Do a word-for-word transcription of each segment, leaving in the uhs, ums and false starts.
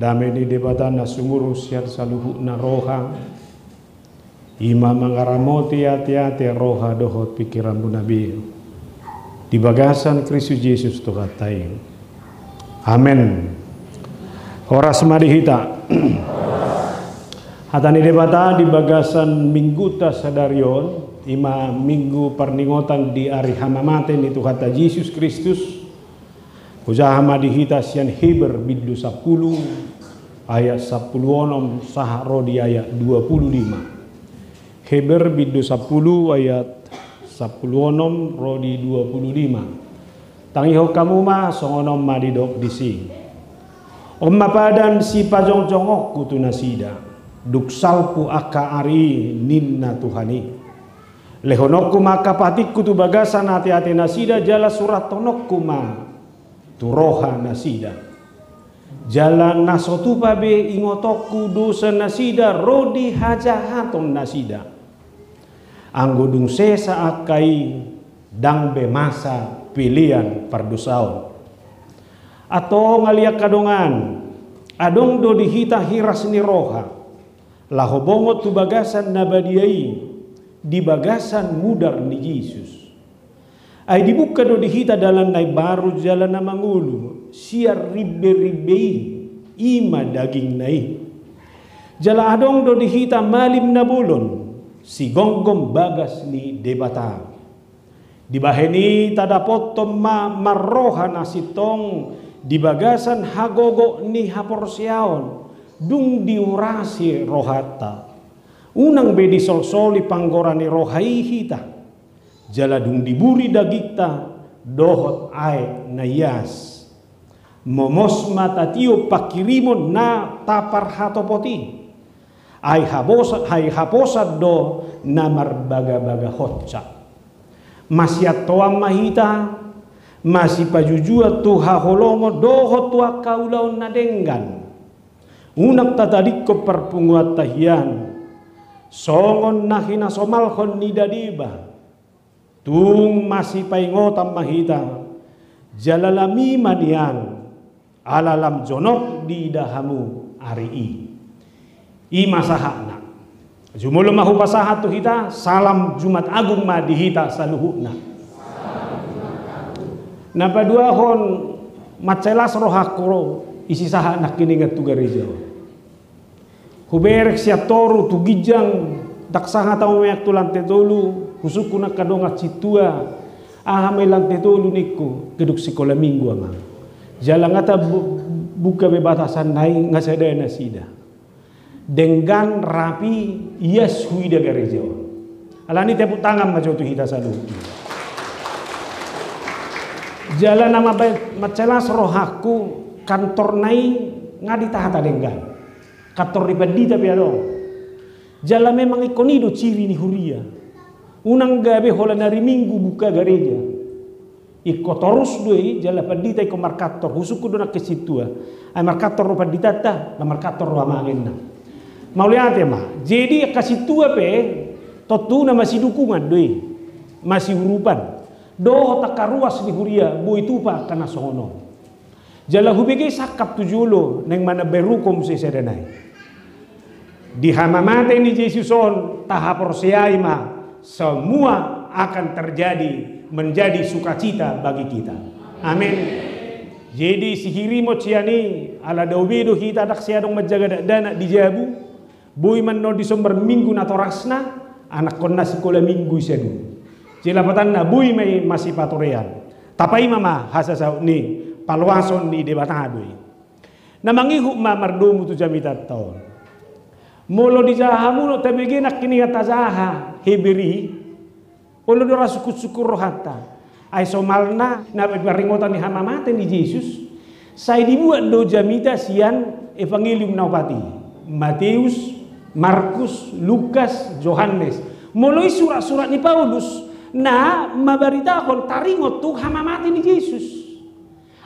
Dame ni Debata na sumurung sian saluhutna roha, i ma mangaramoti ateate, roha dohot pingkiranmuna be di bagasan Kristus Jesus Tuhanta i. Amen. Horas ma di hita. Hata ni Debata di bagasan mingguta sadari on, i ma minggu parningotan di ari hamamate ni Tuhanta Jesus Kristus, hujaha ma di hita sian Heber bindu sampulu ayat sampulu onom sahat ro di ayat dua pulu lima. Heber bindu sampulu ayat sampulu onom ro di dua pulu lima. Tangihon hamu ma, songon on ma didok disi. On ma padan sipajongjongonku tu nasida, dung salpu angka ari i, ninna Tuhan i. Lehononku ma angka patikku tu bagasan ateate nasida, jala surathononku ma tu roha nasida. Jala na so tupa be ingotonku dosa nasida ro di hajahaton nasida. Anggo dung sesa angka i, ndang be masa pelean pardosaon. Antong ale angka dongan, adong do di hita hiras ni roha laho bongot tu bagasan na badia i di bagasan mudar ni Jesus. Ai dibuka do di hita dalan na imbaru jala na mangolu sian rimberimbe i, i ma dagingna i. Jala adong do di hita malim na bolon, sigomgom bagas ni Debata. Dibahen i tadapothon ma marroha na sintong di bagasan hagogot ni haporseaon, dung diurasi rohanta. Unang be disolsoli panggora ni roha i hita, jala dung diburi dagingta dohot aek na ias. Momos ma tatiop pangkirimon na taparhatopot i. Ai haposa-, ai haposan do na marbagabaga honsa. Masiantoan ma hita, masipajujuan tu haholomon dohot tu angka ulaon na denggan. Unang tatadingkon parpunguanta hian songon na hinasomalhon ni dadeba. Tung masipaingotan ma hita, jala lam i ma nian, ala lam jonok diida hamu ari i. I ma sahatna. Jumolo ma hupasahat tu hita, salam Jumat Agung ma di hita saluhutna. Na paduahon, mansai las rohangku ro, isi sahat nangkiningan tu gareja on. Hubereng sian toru tu ginjang, ndang sahat au meak tu lante tolu, husungkun angka dongan sintua, aha ma i lante tolu ningku, gedung sikola minggu amang. Jala nga tabu-, buka be batasanna i, nga sada nasida. Denggan, rapi, ias huida gareja on. Alani tepuk tangan ma jo tu hita saluhut. Jala na mansai las rohangku, kantorna i nga ditata denggan. Kantor ni pandita pe adong. Jala memang ingkon i do ciri ni huria. Unang gabe holan ari Minggu buka gareja. Ingkon torus do i, jala pandita ingkon markantor, husungkun do nangkin sintua. Ai markantor do panditanta, na markantor do amangena. Mauliate ma. Jadi angka sintua pe, tontuna masidukungan do i. Masiurupan. Dohot angka ruas ni huria, boi tupa angka na songon on. Jala hubege sangkap tu jolo, naeng manambai rukom sesada nai. Di hamamate ni Jesus on, tahaporseai ma, semua akan terjadi menjadi sukacita bagi kita. Amin. Jadi sihirimon sian i, ala dao be do hita, ndang sai adong manjaga dakdanak di jabu. Boi ma annon dison marminggu natorasna, anakkonna sikola minggu i sadia. Jadi lapatanna boi ma i masipatorean. Tapaima ma hasasaut ni paloason ni Debata do i. Na mangihut ma mardomu tu jamitanta on. Molo dijaha hamu do tabege nangkiningan tajaha Heber i. Olo do ra sungkunsungkun rohanta. Ai somalna na paringotan ni hamamate ni Jesus, sai dibuat do jamita sian Evangelium na opat i. Mateus, Markus, Lukas, Johannes. Molo i surat-surat ni Paulus na mabaritahon taringot tu hamamate ni Jesus.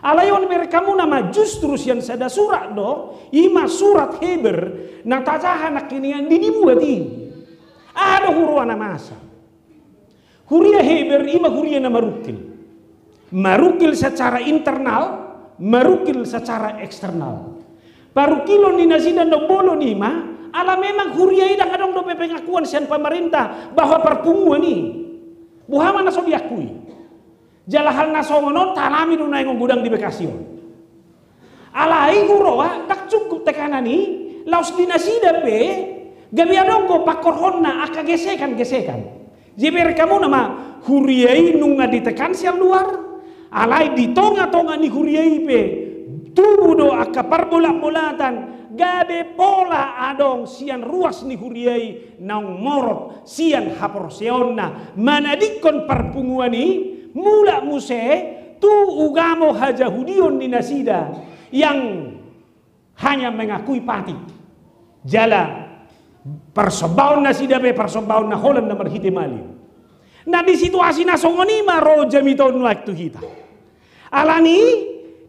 Alai on bereng hamuna ma justru sian sada surat do, i ma surat Heber, na tajaha nangkiningan di dibuat i. Aha do huroha na masa? Huria Heber i ma huria na marungkil. Marungkil secara internal, marungkil secara eksternal. Parungkilon ni nasida na umbolon i ma, ala memang huria i ndang adong dope pengakuan sian pamarenta bahwa parpunguan i. Boha ma na so diakui? Jala hal na songon on taalami do naeng godang di Bekasi on. Alai huroha ndang cukup tekanan i, laos di nasida pe gabe adong do pangkorhonna angka gesekan-gesekan. Jadi bereng hamu nama, huria i nunga ditekan sian luar, alai di tonga-tonga ni huria i pe tubu do angka parbolat-bolatan, gabe pola adong sian ruas ni huria i naung morot sian haporseaonna manadingkon parpunguan i, mulak muse tu ugamo hajahudion ni nasida yang hanya mengakui patik. Jala parsombaon nasida pe parsombaon na holan na marhite malim. Nah, di situasi na songon i ma ro jamita on nuaeng tu hita. Alani,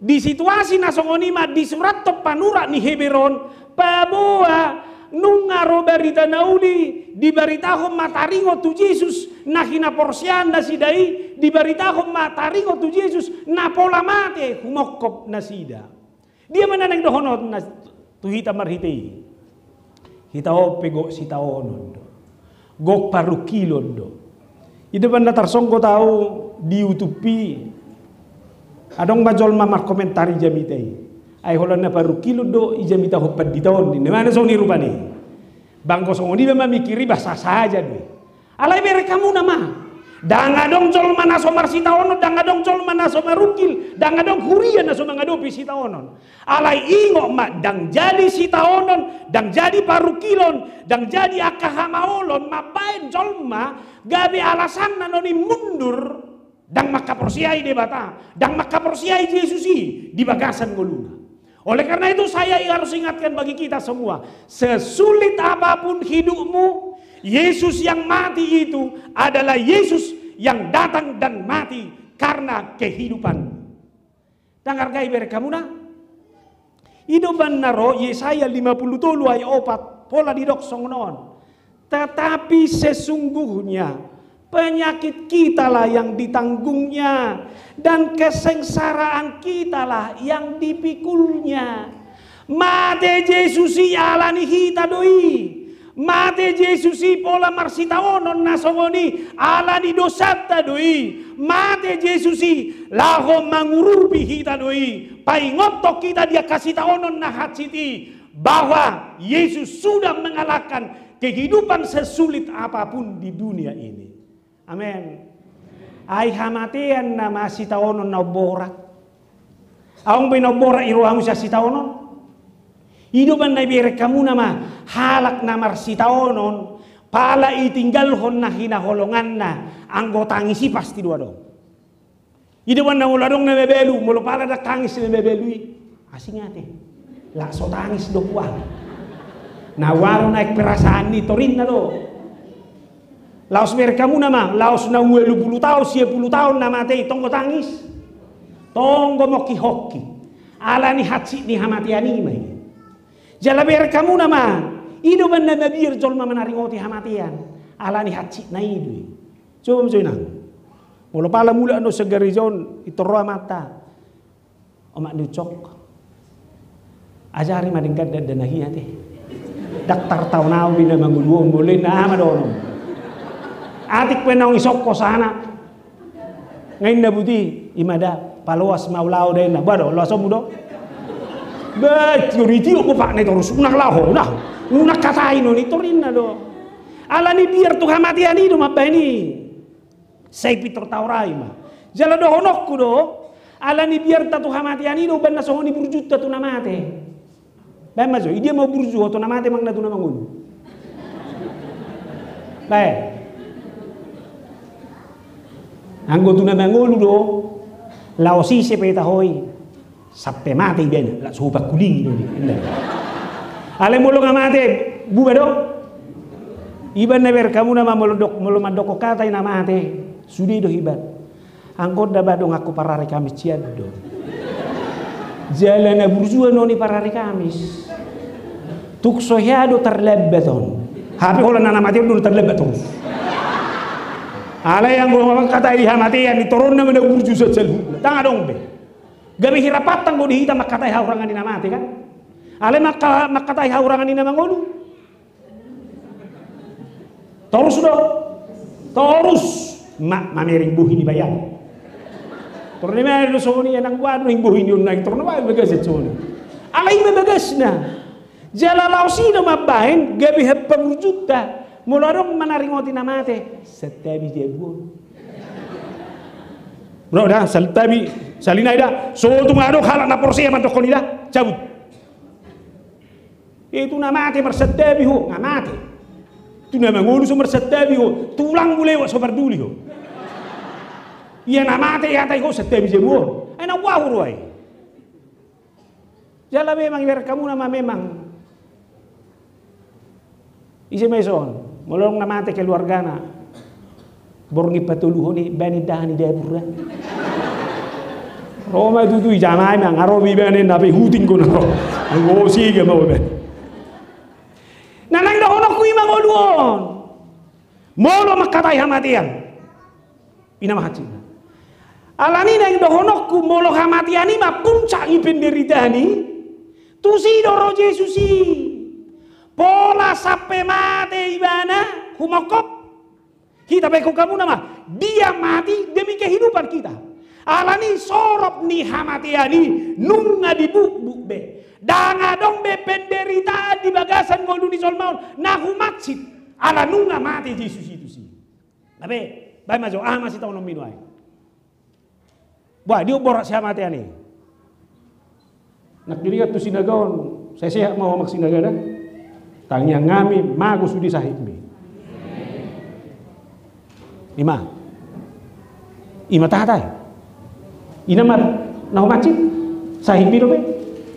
di situasi na songon i ma disurathon panurat ni Heber on, paboa nunga ro barita na uli, dibaritahon ma taringot tu Jesus na hinaporseaan nasida i, dibaritahon ma taringot tu Jesus na pola mate humongkop nasida. Dia ma na naeng dohononna tu hita marhite i? Hita on pe gok sitaonon do. Gok parungkilon do. I do umbahen na tarsonggot au di YouTube i. Adong ma jolma markomentari jamita i. Ai holan na parungkilon do i jamitahon pandita on, ninna. Ima na songon i rupani. Ba anggo songon i ba mamingkiri ba sah-sah saja do i. Alai bereng hamu nama, ndang adong jolma na so marsitaonon, ndang adong jolma na so marungkil, ndang adong huria na so mangadopi sitaonon. Alai ingot ma, ndang jadi sitaonon, ndang jadi parungkilon, ndang jadi angka hamaolon mambahen jolma gabe alasanna noni mundur. Ndang mangkaporseai Debata, ndang mangkaporseai Jesus i di bagasan ngoluna. Oleh karena itu, saya harus ingatkan bagi kita semua, sesulit apapun hidupmu, Yesus yang mati itu adalah Yesus yang datang dan mati karena kehidupan. Ndang argai bereng hamu na? I do umbahen na ro Yesaya lima puluh tolu ayat opat, pola didok songon on. Tetapi sesungguhnya penyakit kitalah yang ditanggungnya, dan kesengsaraan kitalah yang dipikulnya. Mate Jesus i alani hita do i. Mate Jesus i pola marsitaonon na songon i alani dosanta do i. Mate Jesus i laho mangurupi hita do i. Paingothon hita di angka sitaonon na hansit i bahwa Yesus sudah mengalahkan kehidupan sesulit apapun di dunia ini. Amen. Ai hamatean nama sitaonon na umborat. Adong be na umborat i rohamu sian sitaonon? I do umbahen na ibereng hamu nama, halak na marsitaonon, pala itinggalhon na hinaholonganna, anggo tangis i pasti do adong. I do umbahen na molo adong na mabalu, molo pala ndang tangis na mabalu i, asing ate. Lak so tangis do huang. Na ualu naek perasaan ni torinna do. Laos bereng hamu nama, laos na ualu pulu taon, sia pulu taon na mate i, tong do tangis. Tong do mongkihongki. Alani hansit ni hamatean i ma i. Jala bereng hamu nama, i do umbahen na mabiar jolma manaringoti hamatean. Alani hansitna i do i. Coba ma jo inang. Molo pala mulak annon sian gareja on, pintor ro amanta. Omak ni ucok. Ajari ma denggan dakdanak i ate. Ndang tartaon au be na mangolu on, molo i na aha ma dohonon. Atik pe naung isongkos anak. Nga inna buti, i ma da, paloas ma ulaon da inna. Ba do, loasonmu do? Ba, tiur i tiur, bopakna i torus, unang laho, unang. Unang hatai noni, torinna do. Alani biar tu hamatean i do mambahen i. Sai pintor taorai ma. Jala dohononku do, alani biarta tu hamatean i do, umbahen na songon i burjunta tu na mate. Bahen ma jo, i dia ma burju ho, tu na mate manang na tu na mangolu? Bahen. Anggo tu na mangolu do, laos ise pe taho i. Sampe mate ibana, lak so hupangkulingi do i. Alai molo nga mate, bubar do? Iba na bereng hamu nama molo dok, molo mandok hata i na mate, sude do iba. Anggo ndada ba donganku parari Kamis sian do. Jala na burju annon i parari Kamis. Tung so hea do tarlambat on. Hape holan na mate on do tarlambat torus. Alai anggo hata i hamatean i toronna ma na burju sian saluhutna. Ndang adong be. Gabe hira patang do di hita mangkatai hahurangan ni na mate kan. Alai mangka-, mangkatai hahurangan i na mangolu. Torus do. Torus. Ma-, mamereng bohi ni bayan. Torus na mamereng do songon i, nang boha do i bohi ni on nai, torus na mamereng bagas songon i. Alai ma bagasna. Jala laos i do mambahen gabe hapaburjuta. Molo adong manaringoti na mate, santabi jabu on. Bro, da, santabi, sahali nai da, so tung adong halak na porsea mandokkon i da, cabut. Ia tu na mate marsantabi ho, nga mate. Tu na mangolu so marsantabi ho, tulang mule so parduli ho. Ia na mate ia tai ho santabi jabu on. Ai na wahur wai. Jala memang iberek hamu nama memang. Ise ma ison, molo adong na mate keluargana. Borngin patoluhon i, baen indahan i dapur da. Ro ma tutu i, jamai ma, nga ro be baen indahan pe huting kona ro. Anggo siga ma baen. Na naeng dohononku i mangolu on. Molo mangkatai hamatean. Ina ma hansit. Alani naeng dohononku molo hamatean i ma puncak ni penderitaan i. Tusi do ro Jesus i. Pola sampe mate ibana, humongkop. Hita baen hamu nama, dia mati demi kehidupan kita. Alani sorop ni hamatean i nunga dibukbuk be. Ndang adong be penderitaan di bagasan ngolu ni jolma on na humansit. Ala nunga mate Jesus i tusi. Gabe, baen ma jo, aha ma sitaononmi nuaeng? Bah, dia borat si hamatean i. Nangkiningan tu sinaga on, sai sehat ma ho amang sinaga da. Tangiang hami, mago sude sahitmi. Ima. Ima tahatai. Ina ma, na humansit. Sahitmi dope.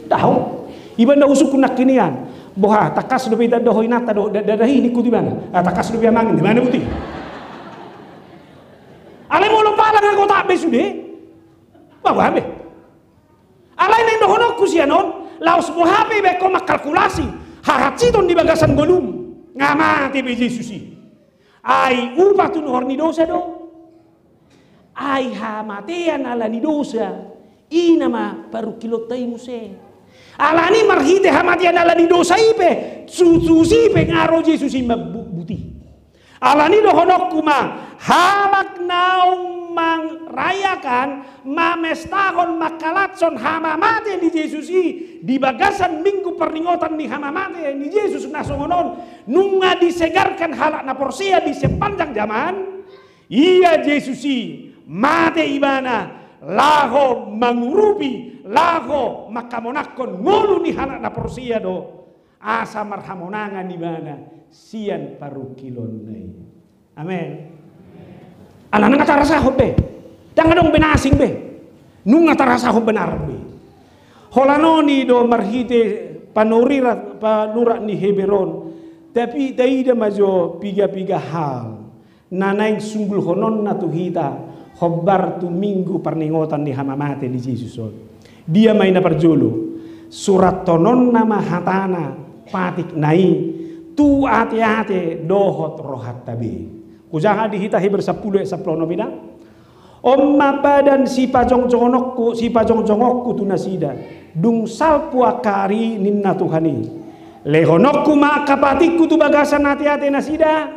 Daho. Iba nda husungkun nangkiningan. Boha, tangkas dope ita dohot inanta do, da, da, da, hini kuti bana. Ah, tangkas dope amang, di mana kuti? Alai molo pala nga gotap be sude. Bah, boha be. Alai naeng dohononku sian on, laos boha pe ibaen ho mangkalkulasi hahansiton di bagasan ngolum, nga mate be Jesus i. Ai upa tu nuhor ni dosa do. Ai hamatean ala ni dosa, ina ma parungkilonta i muse. Alani marhite hamatean ala ni dosa i pe, tusi pe nga ro Jesus i mambutbuti. Alani dohononku ma, halak naung marayakan, mamestahon, mangkalatshon hamamate ni Jesus i di bagasan minggu parningotan ni hamamate ni Jesus na songon on, nunga disegarkan halak na porsea di sepanjang zaman. Ia Jesus i mate ibana laho mangurupi, laho mangkamonangkon ngolu ni halak na porsea do. Asa marhamonangan ibana sian parungkilonna i. Amen. Alana nga tarasahon be. Ndang adong be na asing be. Nunga tarasahon benar be. Holan on i do marhite panurirang, panurirang ni Heber on. Tapi taida ma jo piga-piga hal na naeng sunggulhononna tu hita, hombar tu minggu parningotan ni hamamate ni Jesus on. Dia ma i na parjolo, surathononna ma hatana patikna i, tu ateate dohot rohanta be. Hujaha di hita Heber sampulu ayat sampulu onom i da. On ma padan sipajongjongonku, sipajongjongonku tu nasida. Dung salpu angka ari ninna Tuhan i. Lehononku ma angka patikku tu bagasan ateate nasida.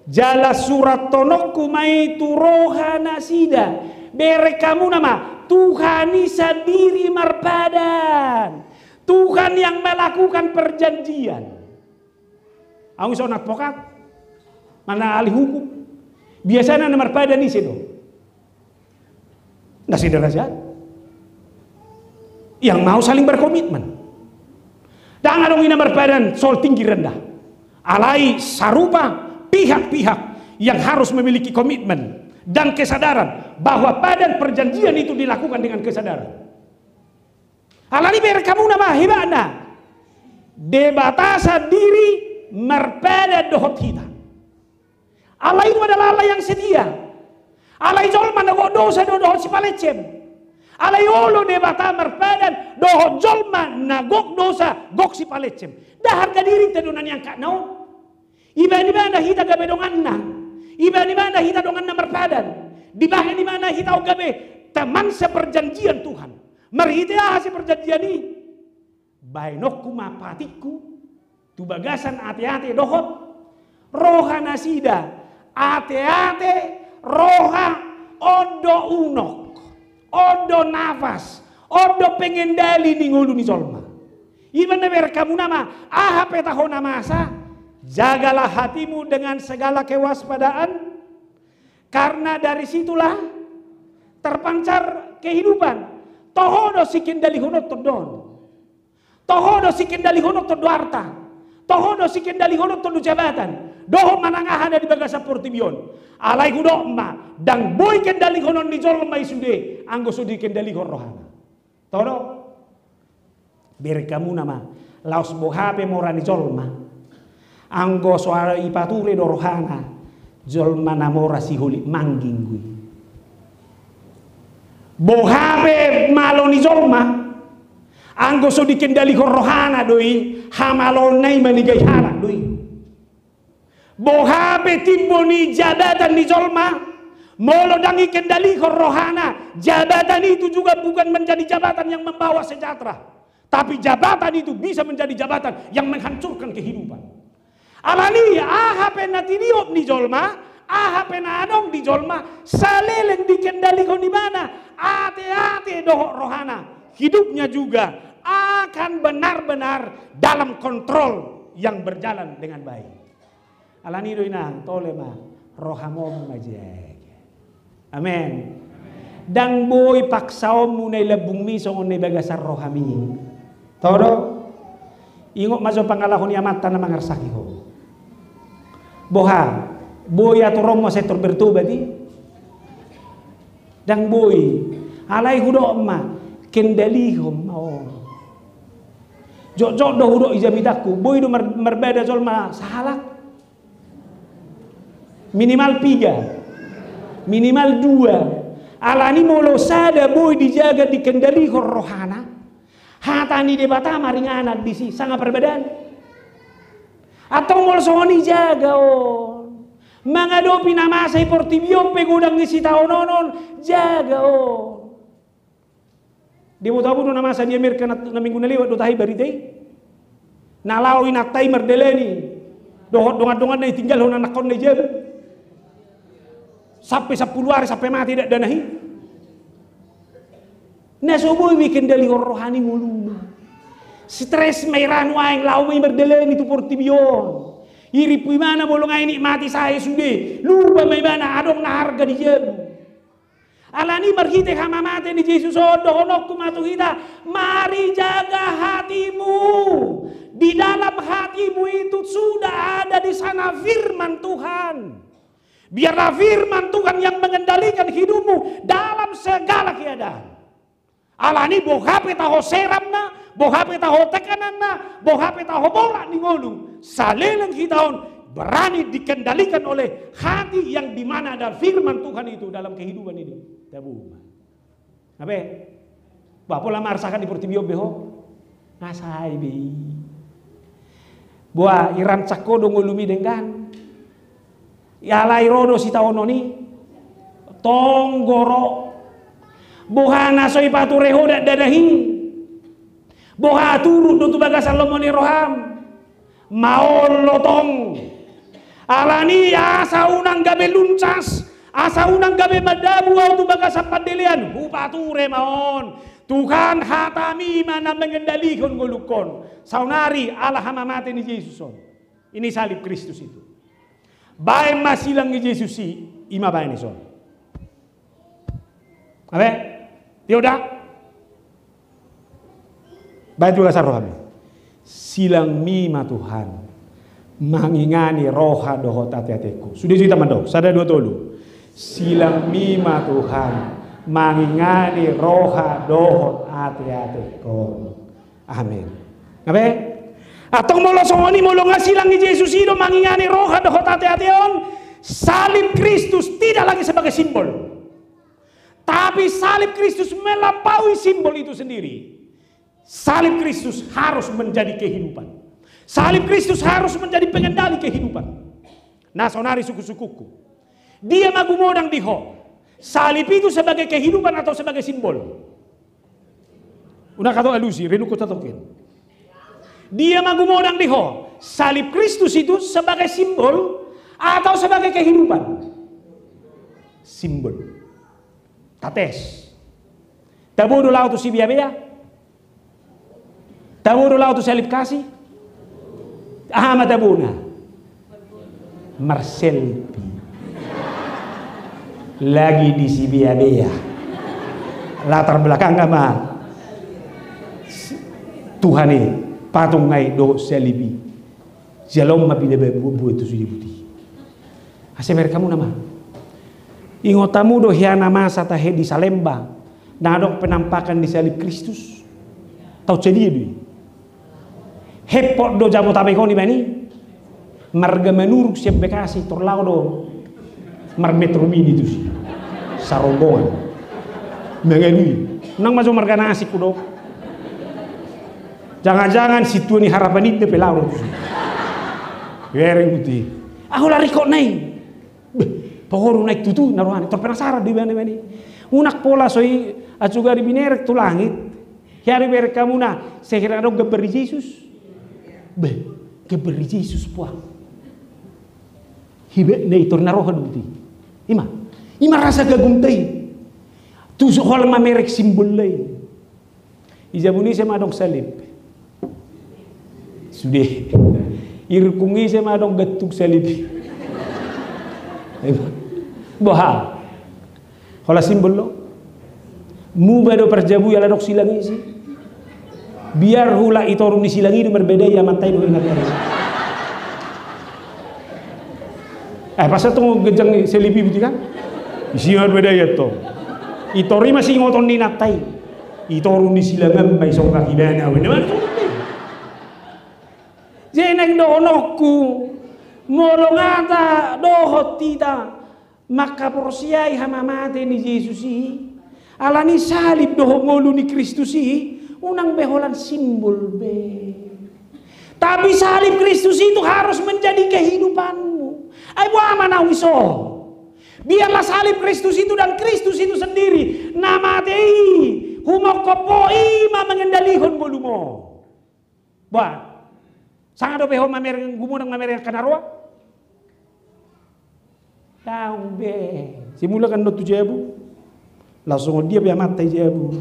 Jala surathononku ma i tu roha nasida. Bereng hamu nama, Tuhan i sandiri marpadan. Tuhan yang melakukan perjanjian. Aung so na advokat, mana ahli hukum. Biasana na marpadan ise do? Na sederajat. Yang mau saling berkomitmen. Ndang adong i na marpadan soal tinggi rendah. Alai sarupa pihak-pihak yang harus memiliki komitmen dan kesadaran bahwa padan perjanjian itu dilakukan dengan kesadaran. Alani bereng hamu nama hebatna. Debata sandiri marpadan dohot hita. Allah itu adalah Allah yang setia. Alai jolma na gok dosa do dohot sipalessem. Alai olo Debata marpadan dohot jolma na gok dosa, gok sipalessem. Nda harga dirinta do na niangkatna on. Dibahen ibana hita gabe donganna. Dibahen ibana hita donganna marpadan. Dibahen ibana hita on gabe teman seperjanjian Tuhan. Marhite aha si perjanjian i? Baenonku ma patikku tu bagasan ateate dohot roha nasida. Ateate, roha, on do unok, on do nafas, on do pengendali ni ngolu ni jolma. Iba na berkamuna ma, aha pe taho na masa, jagalah hatimu dengan segala kewaspadaan, karena dari situlah terpancar kehidupan. Toho do sikendalihon on tondon. Toho do sikendalihon on tondo arta. Toho do sikendalihon on tondo jabatan. Dohot manang aha na di bagasan portibi on. Alai hudok ma, ndang boi kendalihon on ni jolma i sude, anggo so dikendalihon rohana. Toho do? Berkamuna ma, laos boha pe mora ni jolma. Anggo so ipature do rohana, jolma na mora siholit mangging do i. Boha pe malo ni jolma, anggo so dikendalihon rohana do i, hamaloonna i manegai halak do i. Boha pe timbo ni jabatan ni jolma, molo ndang ikendalihon rohana, jabatan itu juga bukan menjadi jabatan yang membawa sejahtera. Tapi jabatan itu bisa menjadi jabatan yang menghancurkan kehidupan. Alani i, aha pe na tiniop ni jolma, aha pe na adong di jolma, saleleng dikendalihon ibana ateate dohot rohana, hidupnya juga akan benar-benar dalam kontrol yang berjalan dengan baik. Alani i do inang, tole ma, rohamon ma jaga. Amen. Ndang boi paksaonmu na i lambungmi songon na i bagasan rohami. Toho do? Ingot ma jo pangalaho ni amanta na mangarsaki ho. Boha, boi aturonmu asa tor bertobat i? Ndang boi. Alai hudok ma, kendalihon ma on. Jotjot do hudok i jamitangku, boi do mar-, marbada jolma sahalak. Minimal piga. Minimal dua. Alani molo sada boi dijaga dikendalihon rohana, hata ni Debata maringanan disi sanga parbadaan. Antong molo songon i jaga on. Mangadopi na masa i portibi on pe godang ni sitaonon on, jaga on. Dia mau tahu do na masa di Amerika na, na minggu na lewat do tahe barita i. Na laho inanta i mardalani dohot dongan-donganna i tinggalhon anakkonna i jabu. Sampe sampulu ari sampe mate dakdanak i. Na so boi be kendalihon roha ni ngoluna. Stres ma i ra nuaeng laho ma i mardalani tu portibi on. Irimpu ibana molo nga inikmati sae sude. Lupa ma ibana adong na harga di jabu. Alani marhite hamamate ni Jesus on dohononku ma tu hita, mari jaga hatimu. Di dalam hatimu itu sudah ada di sana firman Tuhan. Biarlah firman Tuhan yang mengendalikan hidupmu dalam segala keadaan. Alani boha pe taho seramna, boha pe taho tekananna, boha pe taho borat ni ngolu, saleleng hita on berani dikendalikan oleh hati yang di mana ada firman Tuhan itu dalam kehidupan ini. Tabu. Apa? Bah, pola marsakan di portibi on be ho. Nga sai be i. Boa, irancak ho do ngolumi denggan. Alai ro do sitaonon i. Tong do ro. Boha na so ipature ho dakdanak i. Boha turut do tu bagasan lomo ni roham. Maol do tong. Alani asa unang gabe luncas, asa unang gabe madabu ahu tu bagasan pandelean, hupature ma on. Tuhan, hatami ma na mengendalikan ngolungkon. Saonari ala hamamate ni Jesus on. Ini salib Kristus itu. Baen ma silang ni Jesus i, i ma baen ison. Ape? Tio da? Baen tu bagasan rohami. Silangmi ma Tuhan mangingani roha dohot ateatengku. Sude jo hita mandok. Sada, dua, tolu. Silangmi ma Tuhan mangingani roha dohot ateatengku. Amin. Ape? Antong molo songon i, molo nga silang ni Jesus i do mangingani roha dohot ateate on, salib Kristus tidak lagi sebagai simbol. Tapi salib Kristus melampaui simbol itu sendiri. Salib Kristus harus menjadi kehidupan. Salib Kristus harus menjadi pengendali kehidupan. Na saonari suku-sukuku. Dia ma gumodang di ho. Salib itu sebagai kehidupan atau sebagai simbol? Unang hatop alusi, renungkon satoken. Dia ma gumodang di ho? Salib Kristus itu sebagai simbol atau sebagai kehidupan? Simbol. Tates. Tabo do laho tu Sibeabea? Tabo do laho tu salib kasih? Aha ma tabona? Marselfie. Lagi di Sibeabea. Latar belakangna ma Tuhan i, patung i dohot salib i. Jala on ma pinabuat-buat tu sude buti. Asa bereng hamu nama. Ingot hamu do hea na masa tahe di Salemba, na adong penampakan ni salib Kristus? Taon sadia do i? Hepot do Jabodetabek on ibana i. Marga Manurung sian Bekasi tor laho do marmetro mini tusi. Sarombongan. Mangalui. Nang majo marga nasi kudok. Jangan-jangan sintua ni Harapan Indah pe laho do tusi. Bereng buti. Ahu lari kok nai. Beh, pahoru naik tutu na rohana. Tor penasaran do ibana, ibana i. Unang pola so i, acu gari binerek tu langit. Hea do bereng hamu na sehira adong gambar ni Jesus? Beh, gambar ni Jesus puang. Hibatna i tor na roha do buti. Ima. Ima rasa kagumta i. Tu so holan mamereng simbol i. I jabun ise ma adong salib? Sude. I rungkung ise ma adong gantung salib? Boha? Holan simbol do. Muba do parjabu i ala adong silang isi. Biar hulak i toru ni silang i do marbadai amanta i dohot inanta i. Eh, pas antong ganjang salib i buti kan? Isi marbadai antong. I toru i ma siingoton ni inanta i. I toru ni silang an ma isonggak ibana. Jadi naeng dohononku, molo nga tadohot hita mangkaporseai hamamate ni Jesus i, alani salib dohot ngolu ni Kristus i, unang be holan simbol be. Tapi salib Kristus itu harus menjadi kehidupanmu. Ai boha ma naung iso? Biarlah salib Kristus itu dan Kristus itu sendiri na mate i humongkop ho, i ma mengendalihon ngolum on. Bah, sanga dope ho mamereng, gumodang mamereng angka na roa? Daong be. Simulak annon tu jabu. Laos songon dia pe amanta i jabu.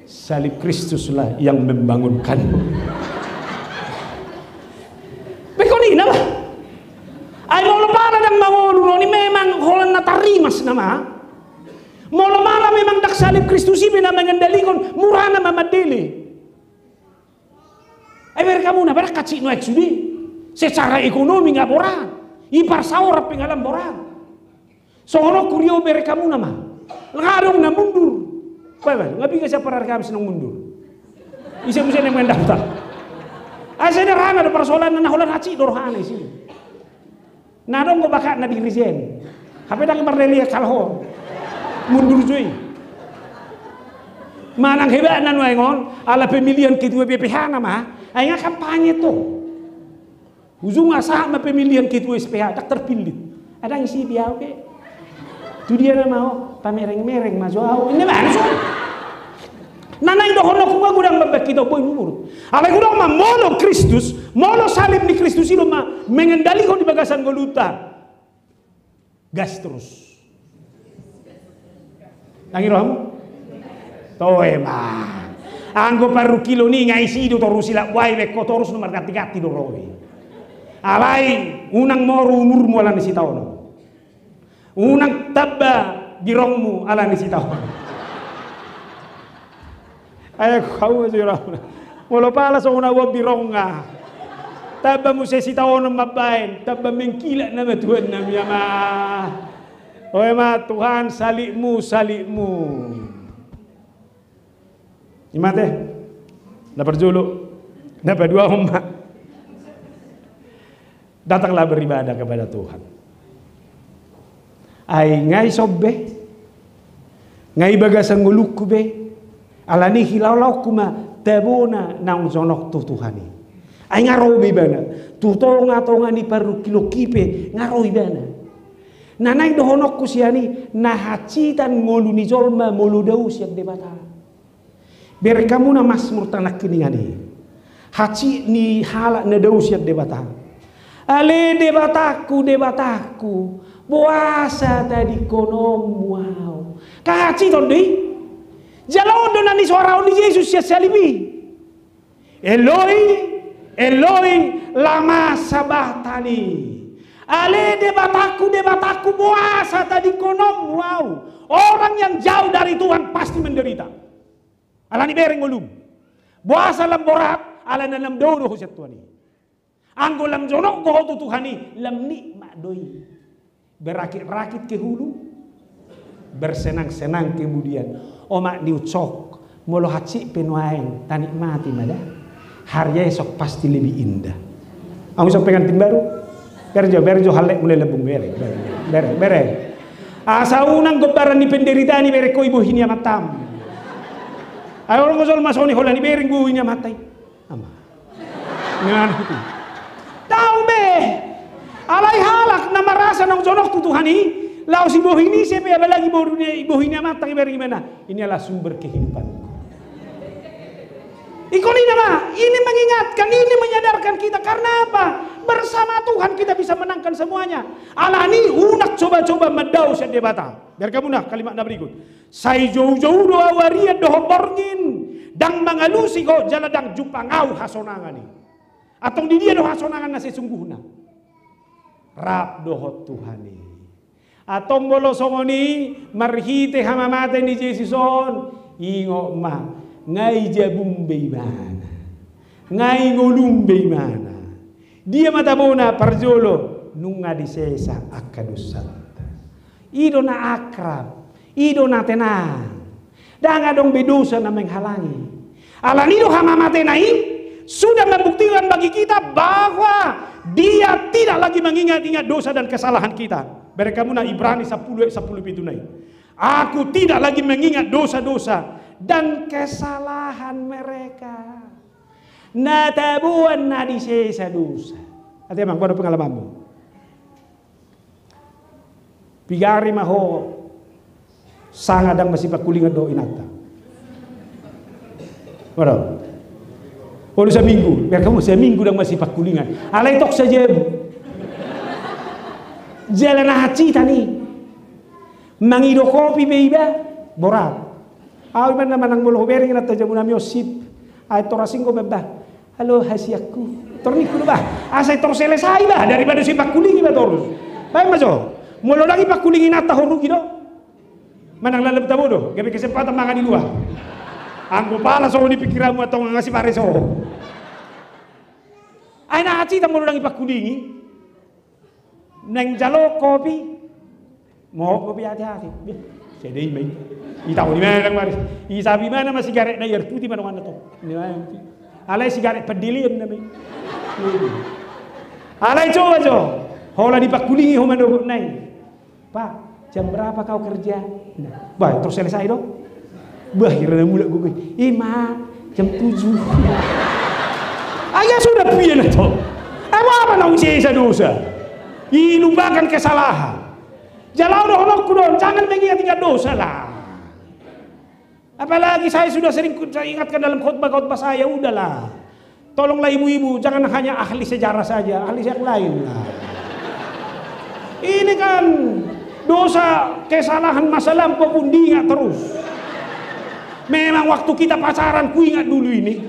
Salib Kristuslah yang membangunkan. Be koni na bah. Ai molo pala ndang mangolu noni memang holan na tarimas nama. Molo pala memang ndang salib Kristus i be na mengendalihon, murana ma mandele. Ai bereng hamu na, barang hansit nuaeng sude. Secara ekonomi nga borat. Iparsaoran pe nga lam borat. Songon on huria bereng hamu nama. Nga adong na mundur. Bae, bae, nga piga sian parari Kamis naung mundur? Ise muse naeng mendaftar? Ai sederhana do parsoalanna, na holan hansit do rohana isi. Na adong do bakatna di Rizen. Hape ndang marlele ia kalho. Mundur jo i. Manang hebatna nuaeng on, ala pemilihan ketua B P H nama, ai nga kampanye to. Ujungna sahat ma pemilihan ketua S P H, ndang terpilih. Ndang isi be ahu be. Tu dia nama ho, pamereng-mereng ma jo ahu. Ini mana so? Na naeng dohononku nga godang mambahen hita, boi umur. Alai godang ma molo Kristus, molo salib ni Kristus i do ma mengendalihon di bagasan ngolunta. Gas torus. Ndang i rohamu? Toe ma. Anggo parungkilon i nga isi do torus i, lak buai be ho torus, na marganti-ganti do ro i. Alai unang moru umurmu ala ni sitaonon. Unang tamba birongmu ala ni sitaonon. Ai anggo ahu ma jo i rohana. Molo pala songon ahu on birongna, tamba muse sitaonon mambahen, tamba mengkilap nama Tuhan nami ama. Oe ma Tuhan, salibmu, salibmu. I ma ate. Na parjolo. Na paduahon ma. Datanglah beribadah kepada Tuhan. Ai nga ison be, nga i bagasan ngolungku be, alani i hilaolaonku ma tabona naung jonok tu Tuhan i. Ai nga ro be ibana, tu tonga-tonga ni parungkilonki pe nga ro ibana. Na naeng dohononku sian i, na hansitan ngolu ni jolma molo dao sian Debata. Bereng hamu na Masmur tangan kiri nangkin i. Hansit ni halak na dao sian Debata. Ale Debatangku, Debatangku, boasa tadingkononmu ahu? Kan hansit on do i. Jala on do na nisoarahon ni Jesus sian salib i. Eloi, Eloi, lama sabachthani? Ale Debatangku, Debatangku, boasa tadingkononmu ahu? Orang yang jauh dari Tuhan pasti menderita. Alani bereng ngolum. Boasa lam borat? Alana lam dao do ho sian Tuhan i. Anggo lam jonok do ho tu Tuhan i, lam nikmat do i. Berakit-rakit ke hulu, bersenang-senang kemudian. Omak ni ucok, molo hansit pe nuaeng tanikmati ma da, hari esok pasti lebih indah. Ahu so pengantin baru. Berjo, berjo hallet mulai lambung, bereng, bereng, bereng, bereng. Asa unang gombaran ni penderitaan i bereng ho i bohi ni amantam. Ai olo ngojol ma songon i holan i bereng bohi ni amanta i. Ama. Ngan itu. Dao be. Alai halak na marasa naung jonok tu Tuhan i, laos i bohi ni ise pe apalagi bohi ni, bohi ni amanta i bereng ibana. Ini adalah sumber kehidupanku. Ingkon i nama, ini mengingatkan, ini menyadarkan kita. Karena apa? Bersama Tuhan kita bisa menangkan semuanya. Alani unang coba-coba mandao sian Debata. Bereng hamu na kalimat na berikut. Sai joujou do ahu arian dohot borngin, ndang mangalusi ho jala ndang jumpang ahu hasonangan i. Antong di dia do hasonangan na sesungguhna? Rap dohot Tuhan i. Antong molo songon i, marhite hamamate ni Jesus on, ingot ma, nga i jabum be ibana, nga i ngolum be ibana. Dia ma tabona? Parjolo, nunga disesa angka dosanta. I do na akrab, i do na tenang. Ndang adong be dosa na menghalangi. Alani do hamamatena i sudah membuktikan bagi kita bahwa dia tidak lagi mengingat-ingat dosa dan kesalahan kita. Bereng hamu na Ibrani sapuluh ayat sapuluh pitu na i. Aku tidak lagi mengingat dosa-dosa dan kesalahan mereka. Na taboan na disesa dosa. Ate amang, boha do pengalamanmu? Pigari ma ho sanga ndang masipangkulingan dohot inanta. Boha do? Olo saminggu, bereng hamu saminggu ndang masipangkulingan. Alai tong sajabu. Jala na hansitan i. Mangido kopi be iba, borat. Ahu iba na manang molo hubereng inanta jabu nami on sip. Ai tor asing ho ba. Halo hasianku. Tor ningku do bah. Asa tor selesai bah, daripada so ipangkulingi bah torus. Baen ma jo. Molo ndang ipangkulingi inanta ho rugi do. Manang lalap tabo do, gabe kesempatan mangan di luar. Anggo pala songon i pikiranmu antong nga sipareso. Ai na hansitan molo ndang ipangkulingi. Naeng jalo kopi. Mohop kopi hati-hati. Beh, sada i ma i. Itaon i ma nang maris. Isapi ma nama sigaret na i, air putih ma donganna tong. Alai sigaret pendilian nama i. Alai coba jo. Holan dipangkulingi ho mandok na i. Pak, jam berapa kau kerja? Nah, bah, terus selesai dong. Bah, hira na mulak gok i. Eh, Mak, jam tujuh. Ai ya sudah, pian atau? Ai boha ma naung sesa dosa? I lupakan kesalahan. Jala dohononku do on, jangan mengingat-ingat dosa lah. Apalagi saya sudah sering ku-, saya ingatkan dalam khotbah-khotbah saya, udahlah. Tolonglah ibu-ibu, jangan hanya ahli sejarah saja, ahli yang lain lah. Ini kan dosa, kesalahan masa lampau pun diingat terus. Memang waktu kita pacaran, kuingat dulu ini.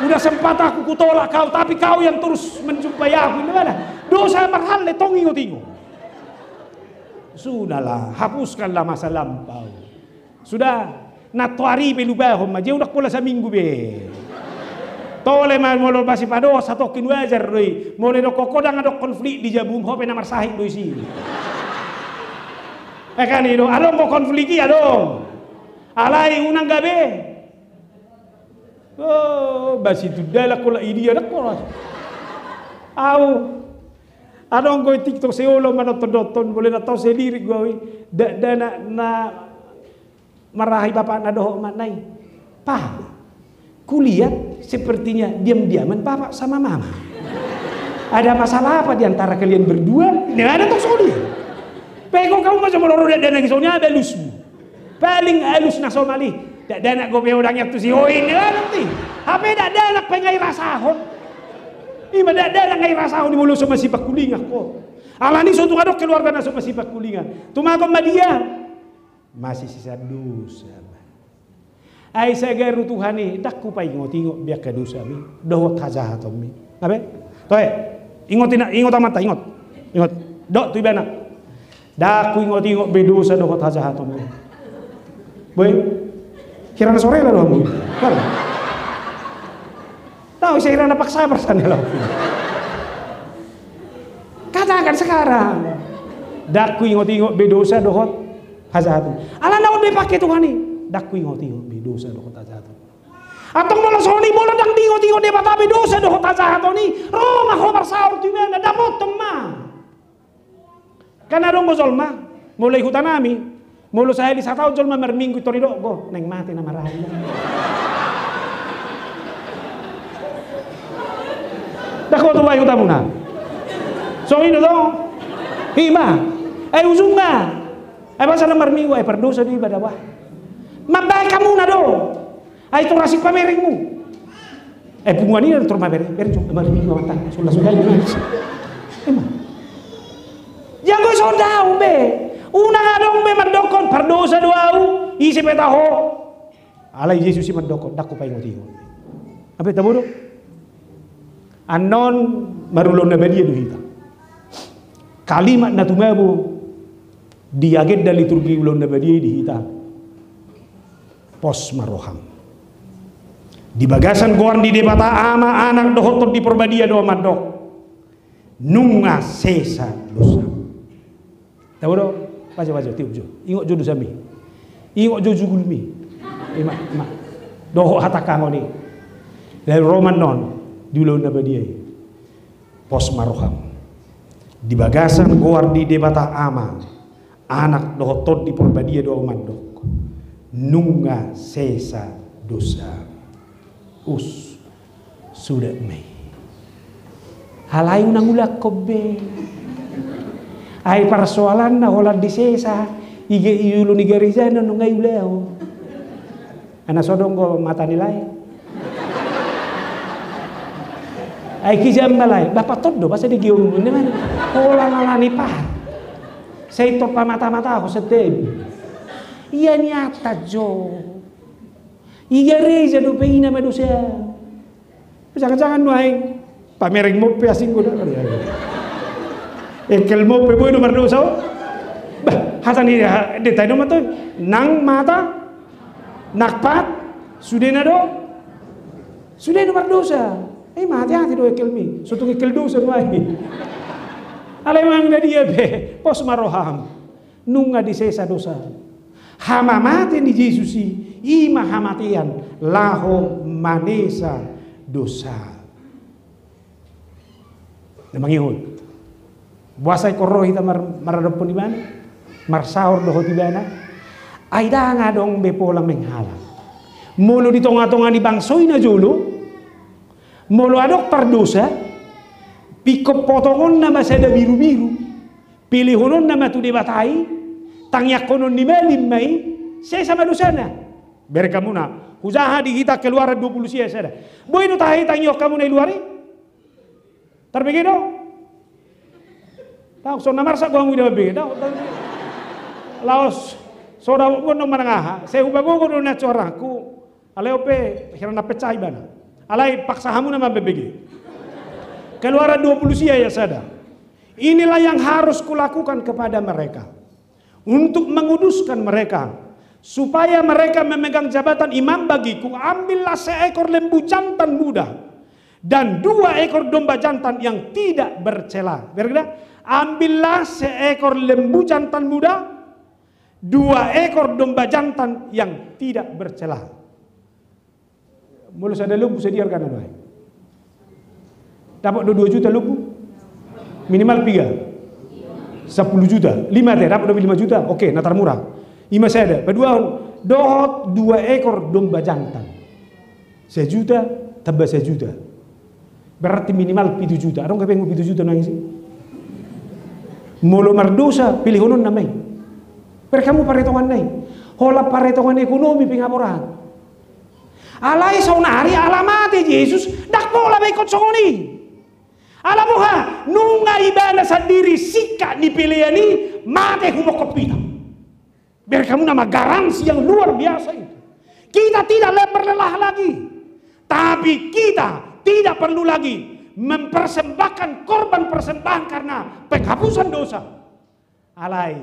Udah sempat aku kutolak kau, tapi kau yang terus menjumpai aku. Ini mana? Dosa marhalle tong ingot-ingot. Sudahlah, hapuskanlah masa lampau. Sudah, na toari pe lupahon ma, je unang pola saminggu be. Tole ma molo masipadohot satongkin, wajar do i. Molo didok ho ndang adong konflik di jabum, ho pe na marsahit do isi. Eh kan i do, adong ho konflik i adong. Alai unang gabe. Oh, basi tu dalan kola idia dak kola. Au. Adong go i TikTok seolo manonton-nonton, boleh na tau selirik go i. Dakdanak na marahi bapakna dohot emakna i. Pak, kulihat sepertinya diam-diaman bapak sama mama. Ada masalah apa di antara kalian berdua? Nah, ada tong soli. Pego kau macam molo ro dakdanak i soni, ada alusmu. Paling alus na somal i. Dakdanak, go pe ho dang iantusi ho i, ninna nanti. Hape dakdanak pe nga i rasa Ima da, da, da, ngai rasahon i molo so masipangkulingan ho. Alani so tung adong keluarga na so masipangkulingan. Tumagon ma dia. Masisisa dosa ma. Ai sagaru Tuhan i, ndang hupaingot-ingot be angka dosami dohot hajahatonmi. Abe? Toe. Ingot ina, ingot amanta, ingot. Ingot. Dok tu ibana. Ndang huingot-ingot be dosa dohot hajahatonmi. Boi. Hira na so rela do hamu. Tahu saya rela paksa bersana lo. Katakan sekarang. Ndang huingot-ingot be dosa dohot hajahaton. Alana on do dipangke Tuhan i. Ndang huingot-ingot be dosa dohot hajahaton. Antong molo songon i, molo ndang diingot-ingot Debata be dosa dohot hajahaton i, ro ma ho marsaor tu ibana, dapothon ma. Kan adong do jolma, molo i hutanami, molo sahali sataon jolma marminggu i tor didok do, naeng mate na marari. Ndang ho tu ba i hutamuna. Songon i do tong. Ima. Ai ujungna. Ai masa na marminggu, ai pardosa do iba da bah. Mambahen hamuna do. Ai tor asing pamerengmu. Eh, punguan i tor mamereng, mereng jo, marminggu amanta, sulla sulla. Ima. Janggo so ndang be. Unang adong be mandokkon pardosa do au, ise pe taho. Alai Jesus i mandokkon, ndang hupaingot-ingot. Abe tabo do? Annon marulaon na badia do hita. Kalimat na tumabo di agenda liturgi ulaon na badia i di hita. Pos ma roham. Di bagasan goar ni Debata Ama, Anak dohot Tondi Porbadia do mandok. Nunga sesa dosa. Tabo do? Pajo, pajo, tiup jo. Ingot jo dosami. Ingot jo jugulmi. Ima, ima. Dohot hatangkangon i. Lalu ro ma annon di ulaon na badia i. Pos ma roham. Di bagasan goar ni Debata Ama, Anak dohot Tondi Porbadia do au mandok. Nunga sesa dosa. Us. Suda ma i. Alai unang ulakkon be. Ai parsoalanna holan disesa. Iga i ulu ni garejana nunga i ulaon. Ana so adong do mata ni lae. Ai kijam ma lae, bapak tondo masa di giong ni mana? Holan ala ni par. Sai tor pamata-mata ho setem. Ia niata jo. I gareja dope i na madosa. Jangan-jangan nuaeng pamereng mo pe asing goda. Engkel mo pe boi do mardosa. Bah, hata ni deta i do mato. Nang mata. Nakpat. Sudena do. Sudena do mardosa. Eh, mati-mati do engkelmi. Sotung engkel dosa nuaeng. Alai manang na dia be. Pos ma roham. Nunga disesa dosa. Hamamate ni Jesus i, i ma hamatean laho manesa dosa. Na mangihut. Boasa ingkon ro hita mar-, maradophon ibana? Marsaor dohot ibana? Ai ndang adong be pola menghalang. Molo di tonga-tonga ni bangso i na jolo, molo adong pardosa, ingkon potongonna ma sada biru-biru. Pilihononna ma tu Debata i, tangianghonon ni malim ma i, sesa ma dosana. Bereng hamuna, hujaha di hita Keluaran dua puluh sia sada. Boi do tahe tangihon hamuna i luar i? Tarbege do? Tahu, so na marsak hamu ida mambege. Tahu, tahu. Laos, so dapot bono manang aha. Sai hupagogo do na suarangku. Alai on pe, hira na pecah ibana. Alai paksa hamuna mambege. Keluaran dua puluh sia ayat sada. Inilah yang harus kulakukan kepada mereka. Untuk menguduskan mereka. Supaya mereka memegang jabatan imam bagiku, ambillah seekor lembu jantan muda. Dan dua ekor domba jantan yang tidak bercela. Berkata, ambillah seekor lembu jantan muda. Dua ekor domba jantan yang tidak bercela. Molo sada lombu sadia argana nuaeng? Dapot do dua juta lombu? Minimal piga? Sampulu juta. Lima te, dapot do lima juta? Oke, na tarmurah. Ima sada, paduahon, dohot dua ekor domba jantan. Sajuta, tamba sajuta. Berarti minimal pitu juta. Adong gabe pitu juta nuaeng i? Molo mardosa, pilihononna ma i. Bereng hamu paretonganna i. Holan paretongan ekonomi pe nga borat. Alai saonari ala mate Jesus, ndang pola be ingkon songon i. Ala boha, nunga ibana sandiri singkat ni pelean i, mate humokkop hita. Bereng hamu nama, garansi yang luar biasa itu. Kita tidak le-, berlelah lagi. Tapi kita tidak perlu lagi mempersembahkan korban persembahan karena penghapusan dosa. Alai,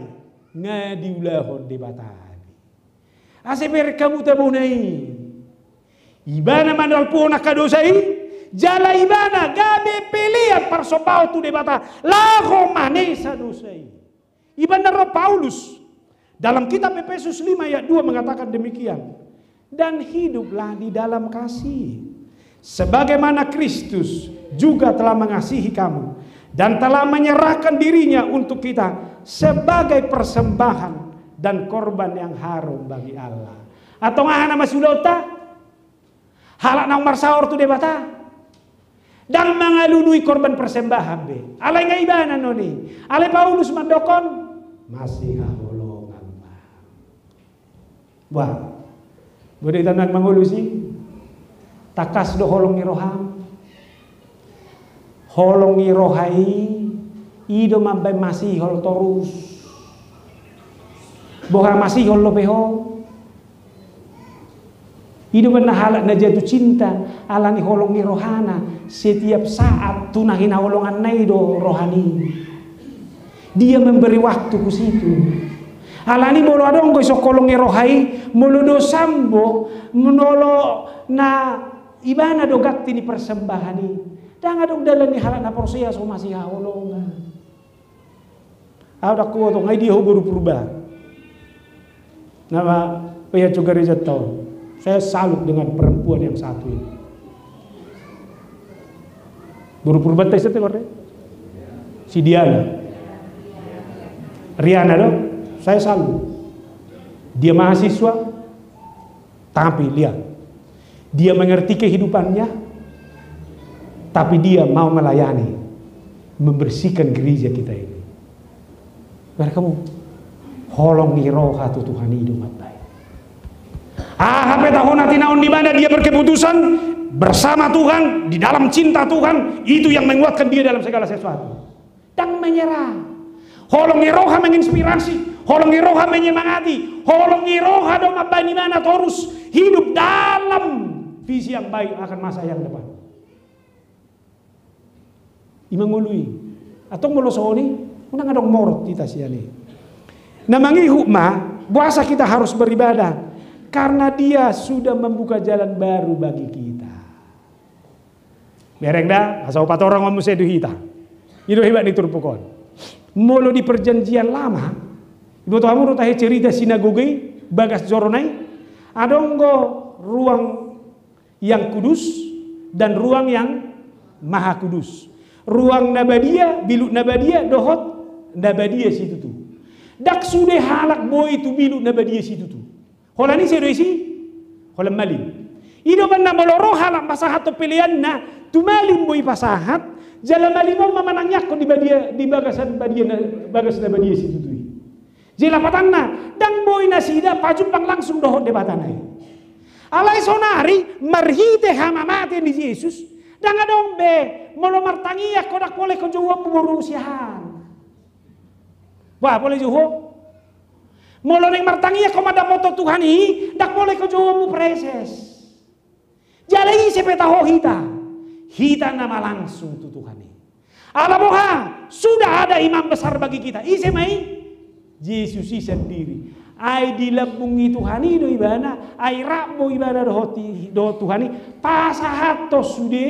nga diulahon Debata be. Asa bereng hamu tabona i. Ibana manalpuhon angka dosa i, jala ibana gabe pelean parsombaon tu Debata, laho manesa dosa i. Ibana ro Paulus, dalam kitab Efesus lima ayat dua mengatakan demikian, "Dan hiduplah di dalam kasih, sebagaimana Kristus juga telah mengasihi kamu dan telah menyerahkan dirinya untuk kita sebagai persembahan dan korban yang harum bagi Allah." Antong aha nama siulaonta? Halak naung marsaor tu Debata. Ndang mangalului korban persembahan be. Alai nga ibana non i. Alai Paulus mandokkon, masihaholongan ma. Bah, boi do hita nuaeng mangolu disi. Tangkas do holong ni roham. Holong ni roha i, i do mambaen masihol torus. Boha masihol dope ho? I do umbahen halak na jatuh cinta, ala ni holong ni rohana, setiap saat tu na hinaholonganna i do rohana i. Dia memberi waktu ku situ. Ala ni molo adong do dison holong ni roha i, molo dosam do, molo na ibana do ganti ni persembahan i. Ndang adong dalan ni halak na porsea so masihaholongan. Au ndang huboto, nga i dia ho boru Purba. Nama, oh ya, juga gereja tahu. Saya salut dengan perempuan yang satu ini. Boru Purba, tai sete kore? Si Diana. Riana do? Saya salut. Dia mahasiswa, tapi lihat, dia mengerti kehidupannya, tapi dia mau melayani, membersihkan gereja kita ini. Bereng hamu, holong ni roha tu Tuhan i do mambaen. Aha pe tahe na tinaon ni ibana, dia berkeputusan bersama Tuhan, di dalam cinta Tuhan, itu yang menguatkan dia dalam segala sesuatu. Ndang menyerah. Holong ni roha menginspirasi, holong ni roha menyemangati, holong ni roha do mambaen ibana torus hidup dalam visi yang baik akan masa yang depan. I mangolu i. Antong molo songon i, unang adong morot hita sian i. Na mangihut ma, boasa kita harus beribadah? Karena Dia sudah membuka jalan baru bagi kita. Bereng da, asa hupatorang muse tu hita. I do hebat ni turpuk on. Molo di Perjanjian Lama, iboto hamu do tahe cerita sinagoga i, bagas joro na i, adong do ruang yang kudus dan ruang yang maha kudus. Ruang na badia, bilut na badia, dohot na badia situtu. Ndang sude halak boi tu bilut na badia situtu. Holan ise do isi? Holan malim. I do umbahen na molo ro halak pasahathon peleanna, tu malim boi pasahat, jala malim on ma manangiangkon di badia, di bagasan badia na, bagas na badia situtu i. Jadi lapatanna, ndang boi nasida pajumpang langsung dohot Debatana i. Alai saonari, marhite hamamate ni Jesus, ndang adong be, molo martangiang ho ndang pola ingkon jouonmu boru siahaan. Bah, pola jou ho? Molo naeng martangiang ho mandapothon Tuhan i, ndang pola ingkon jouonmu praeses. Jala ise pe taho hita? Hita nama langsung tu Tuhan i. Ala boha, sudah ada imam besar bagi kita. Ise ma i? Jesus i sandiri. Ai di lambung ni Tuhan i do ibana, ai rap do ibana dohot i, dohot Tuhan i, pasahathon sude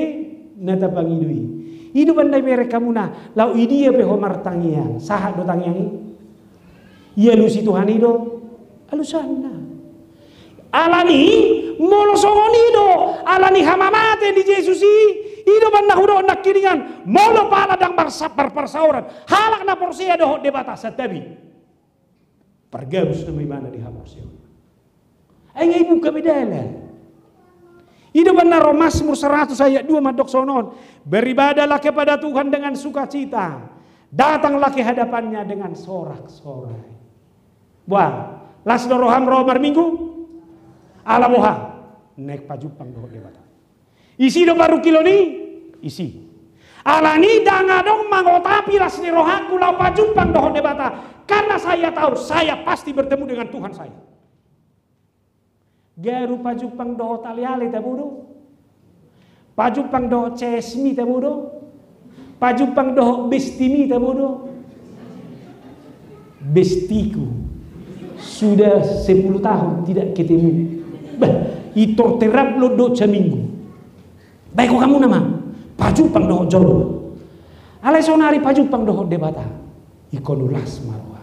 na tapangido i. I do umbahen na ibereng hamu na, laho i dia pe ho martangiang, sahat do tangiang i? Ialusi Tuhan i do alusanna. Alani, molo songon i do, alani hamamate ni Jesus i, i do umbahen na hudok nangkiningan, molo pala ndang marsa-, marparsaoran halak na porsea dohot Debata, santabi. Pargabus nama ibana di haporseaon. Ai nga ibuka be dalan. I do umbahen na ro Mazmur seratus ayat dua mandok songon on, "Beribadahlah kepada Tuhan dengan sukacita, datanglah ke hadapan-Nya dengan sorak-sorai." Boha, las do roham ro marminggu? Ala boha? Naeng pajumpang dohot Debata. Isi do parungkilon i? Isi. Alani i ndang adong mangotapi las ni rohangku laho pajumpang dohot Debata. Karena saya tahu, saya pasti bertemu dengan Tuhan saya. Garu pajumpang dohot ale-ale tabo do? Pajumpang dohot C S mi tabo do? Pajumpang dohot bestimi tabo do? Bestiku. Sudah sepuluh tahun tidak ketemu. Bah, i tor terap lo do saminggu. Baik, hamu nama pajumpang dohot jolma. Alai sonari pajumpang dohot Debata. Ingkon las ma roha.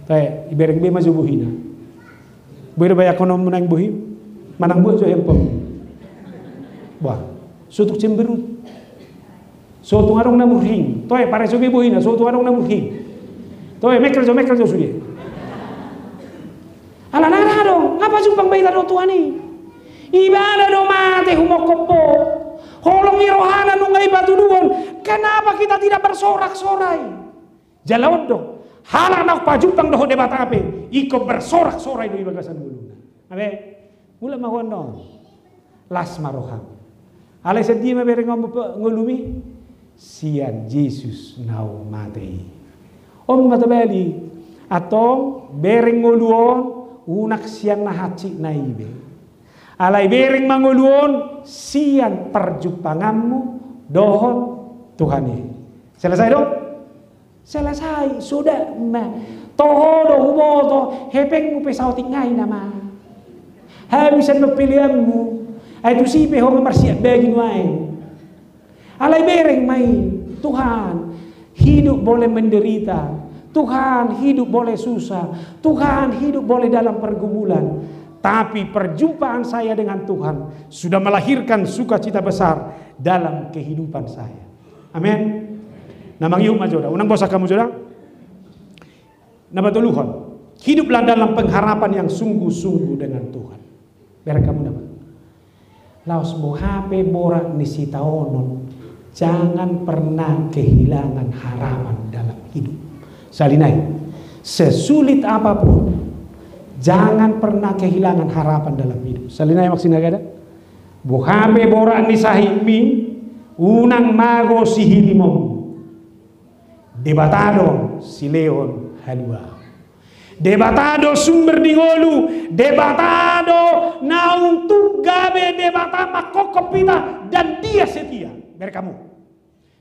Tahe, ibereng be ma jo bohina. Boi do bayangkononmu naeng bohi? Manang buat jo handphone. Wah, so tung cemberut. So tung adong na murhing. Toe, pareso be bohina, so tung adong na murhing. Toe, mekel jo, mekel jo sude. Alana adong, nga pajumpang be hita dohot Tuhan i. Ibana do mate humongkop ho. Holong ni rohana nunga i patuduhon. Kenapa kita tidak bersorak-sorai? Jala on do, halak na pajumpang dohot Debata pe, ingkon bersorak-sorai do i bagasan ngoluna. Abe, mulak ma ho annon. Las ma roham. Alai sian dia ma bereng on pe ngolumi? Sian Jesus naung mate i. On ma tabali, antong bereng ngolu on, unang sian na hansit na i be. Alai bereng ma ngolu on, sian parjumpanganmu dohot Tuhan i. Selesai do? Selesai, sudah ma. Toho do huboto, hepengmu pe saotik nai nama. Habisan ma peleanmu, ai tusi pe ho ma marsiap bagi nuaeng. Alai bereng ma i, Tuhan, hidup boleh menderita. Tuhan, hidup boleh susah. Tuhan, hidup boleh dalam pergumulan. Tapi perjumpaan saya dengan Tuhan sudah melahirkan sukacita besar dalam kehidupan saya. Amin. Na mangihut ma jo da, unang bosan hamu jo da. Na patoluhon, hiduplah dalam pengharapan yang sungguh-sungguh dengan Tuhan. Bereng hamu nama. Laos boha pe borat ni sitaonon, jangan pernah kehilangan harapan dalam hidup. Sahali nai, sesulit apapun, jangan pernah kehilangan harapan dalam hidup. Sahali nai, maksudna kada? Boha pe borat ni sahitmi, unang mago sihilihonmu. Debata do silehon haluaon. Debata do sumber ni ngolu. Debata do naung tung gabe Debata manghophop hita, dan Dia setia. Bereng hamu.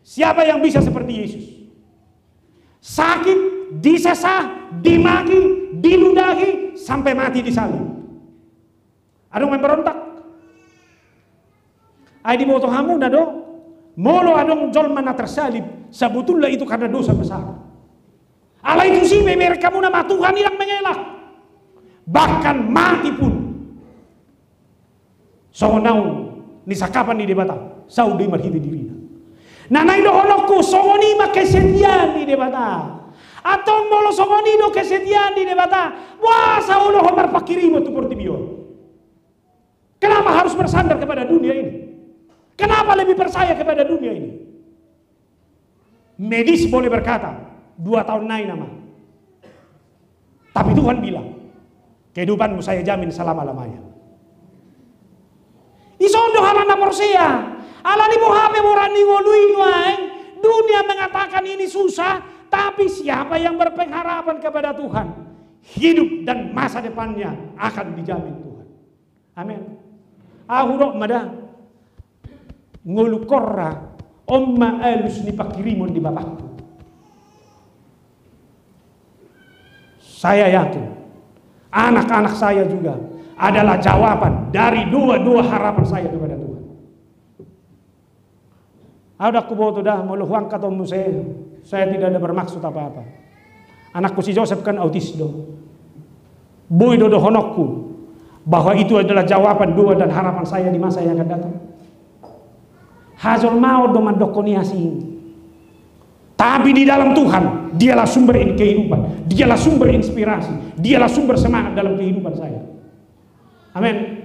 Siapa yang bisa seperti Yesus? Sakit, disesah, dimaki, diludahi, sampai mati di salib. Adong memberontak. Ai diboto hamu na do, molo adong jolma na tersalib, sebetulnya itu karena dosa besar. Alai tusi pe bereng hamu nama, Tuhan i ndang mengelak. Bahkan mati pun songon naung nisangkapan ni Debata, saut do i marhite dirina. Na naeng dohononku, songon i ma kesetiaan ni Debata. Antong molo songon i do kesetiaan ni Debata, boasa olo ho marpanghirimon tu portibi on? Kenapa harus bersandar kepada dunia ini? Kenapa lebih percaya kepada dunia ini? Medis boleh berkata, dua tahun nai nama. Tapi Tuhan bilang, kehidupanmu saya jamin selama-lamanya. Ison do halak na porsea. Alani boha pe borat ni ngolu i nuaeng, dunia mengatakan ini susah, tapi siapa yang berpengharapan kepada Tuhan, hidup dan masa depannya akan dijamin Tuhan. Amin. Ahu dok ma da, ngolu korra, on ma alus ni panghirimon ni bapakku. Saya yakin, anak-anak saya juga adalah jawaban dari doa-doa harapan saya kepada Tuhan. Ahu ndang huboto da, molo huangkat on muse, saya tidak ada bermaksud apa-apa. Anakku si Joseph kan autis do. Boi do dohononku bahwa itu adalah jawaban doa dan harapan saya di masa yang akan datang. Hajolmaon do mandokkon i asing. Tapi di dalam Tuhan, dialah sumber in-, kehidupan, dialah sumber inspirasi, dialah sumber semangat dalam kehidupan saya. Amin.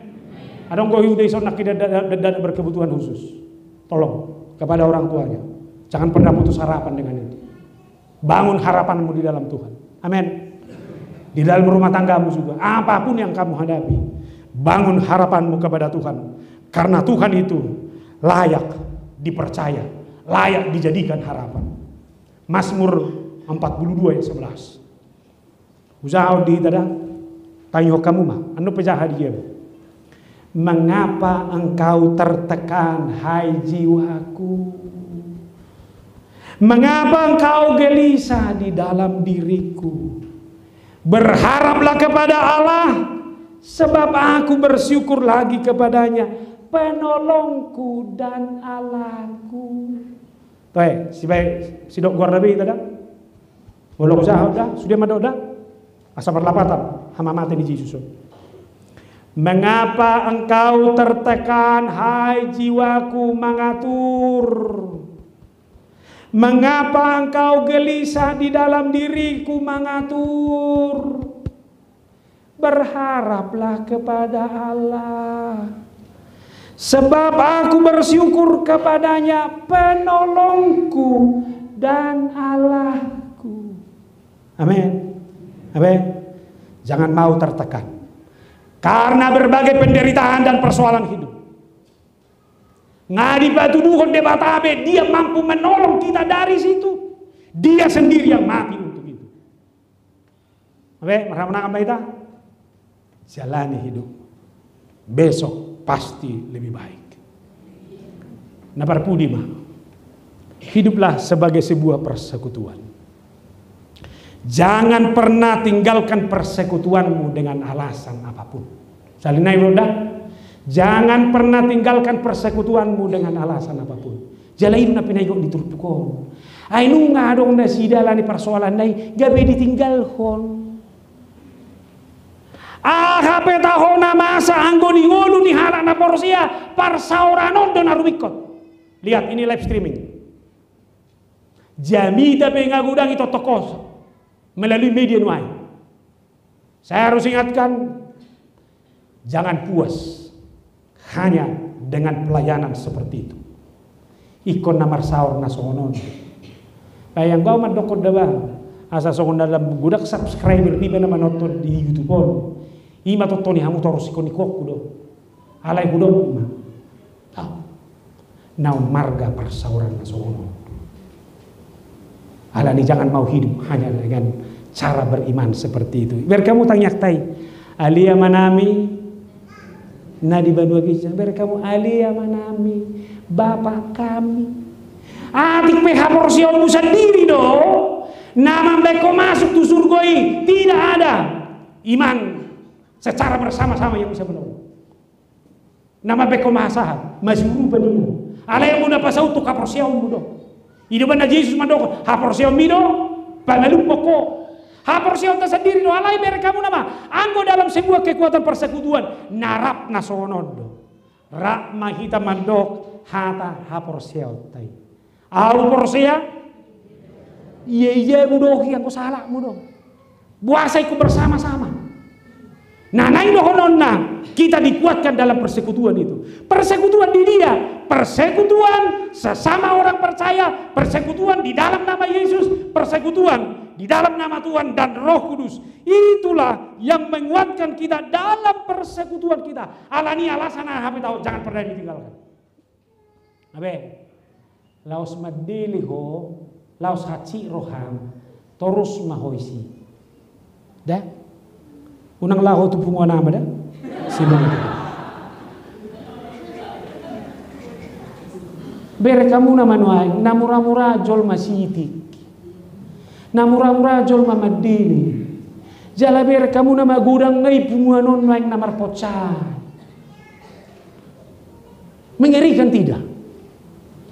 Adong do huida ison nangkin anak, anak, anak berkebutuhan khusus. Tolong, kepada orang tuanya. Jangan pernah putus harapan dengan itu. Bangun harapanmu di dalam Tuhan. Amin. Di dalam rumah tanggamu juga. Apapun yang kamu hadapi, Bangun harapanmu kepada Tuhan, karena Tuhan itu layak dipercaya, layak dijadikan harapan. Mazmur empat puluh dua ayat sebelas. Hujahahon di hita da, tangihon hamu ma, annon pe jaha di dia. Mengapa engkau tertekan, hai jiwaku? Mengapa engkau gelisah di dalam diriku? Berharaplah kepada Allah, sebab aku bersyukur lagi kepada-Nya, penolongku dan Allahku. Toe, sibaen sidok goarna be hita da. Molo hujahahon da, sude mandok da. Asa marlapatan hamamate ni Jesus on. Mengapa engkau tertekan, hai jiwaku, mangatur? Mengapa engkau gelisah di dalam diriku, mangatur? Berharaplah kepada Allah, sebab aku bersyukur kepada-Nya, penolongku dan Allahku. Amin. Amin. Jangan mau tertekan karena berbagai penderitaan dan persoalan hidup. Nga dipatuduhon Debata be Dia mampu menolong kita dari situ. Dia sendiri yang mati untuk itu. Oke, marhamonangan ma hita. Jalani hidup. Besok pasti lebih baik. Na parpudi ma. Hiduplah sebagai sebuah persekutuan. Jangan pernah tinggalkan persekutuanmu dengan alasan apapun. Sahali nai do da. Jangan pernah tinggalkan persekutuanmu dengan alasan apapun. Jala i do na pinaigot ni turpuk on. Ai nunga adong nasida alani persoalan nai gabe ditinggalhon. Aha pe taho na masa anggo di ngolu ni halak na porsea, parsaoran on do na rumingkot. Lihat, ini live streaming. Jamita pe nga godang i tongtong hosa melalui media nuaeng. Saya harus ingatkan, jangan puas hanya dengan pelayanan seperti itu. Ingkon na marsaor na songon on. Bayang, au mandokkon da bang, asa songon na lam godang subscriber niba na manonton di YouTube on. I ma tongtong ni hamu torus ingkon ingkon do. Alai hudok ma. Tau. Naung marga parsaoran na songon on. Alani jangan mau hidup hanya dengan cara beriman seperti itu. Bereng hamu tangiang hita i. Ale Amanami na di banua ginjang, bereng hamu, Ale Amanami, Bapa kami. Atik pe haporseaonmu sandiri do na mambaen ho masuk tu surgo i, tidak ada iman secara bersama-sama yang bisa menolong. Na mambaen ho masahat, masiurupan i. Alai anggo na pasaut tu haporseaonmu do. I do umbahen na Jesus mandok, haporseaonmi do pamalumhon ho. Haporseaonta sandiri do, alai bereng hamu nama, anggo dalam sebuah kekuatan persekutuan, na rap na songon on do. Rap ma hita mandok hata haporseaonta i. Au porsea, ia ia mudohi anggo salakmu do. Boasa ingkon bersama-sama. Nah, na i dohononna, kita dikuatkan dalam persekutuan itu. Persekutuan di dia, persekutuan sesama orang percaya, persekutuan di dalam nama Yesus, persekutuan di dalam nama Tuhan dan Roh Kudus. Itulah yang menguatkan kita dalam persekutuan kita. Alani alasan aha pe taho, jangan pernah ditinggalkan. Abe, laos mandele ho, laos hansit roham, torus ma ho disi. Da? Unang laho tu punguan ama da? Simang. Bereng hamu nama nuaeng, na mura-mura jolma sitik. Na mura-mura jolma mandele. Jala bereng hamu nama godang nai punguan on nuaeng na marporsea. Mengerikan tidak?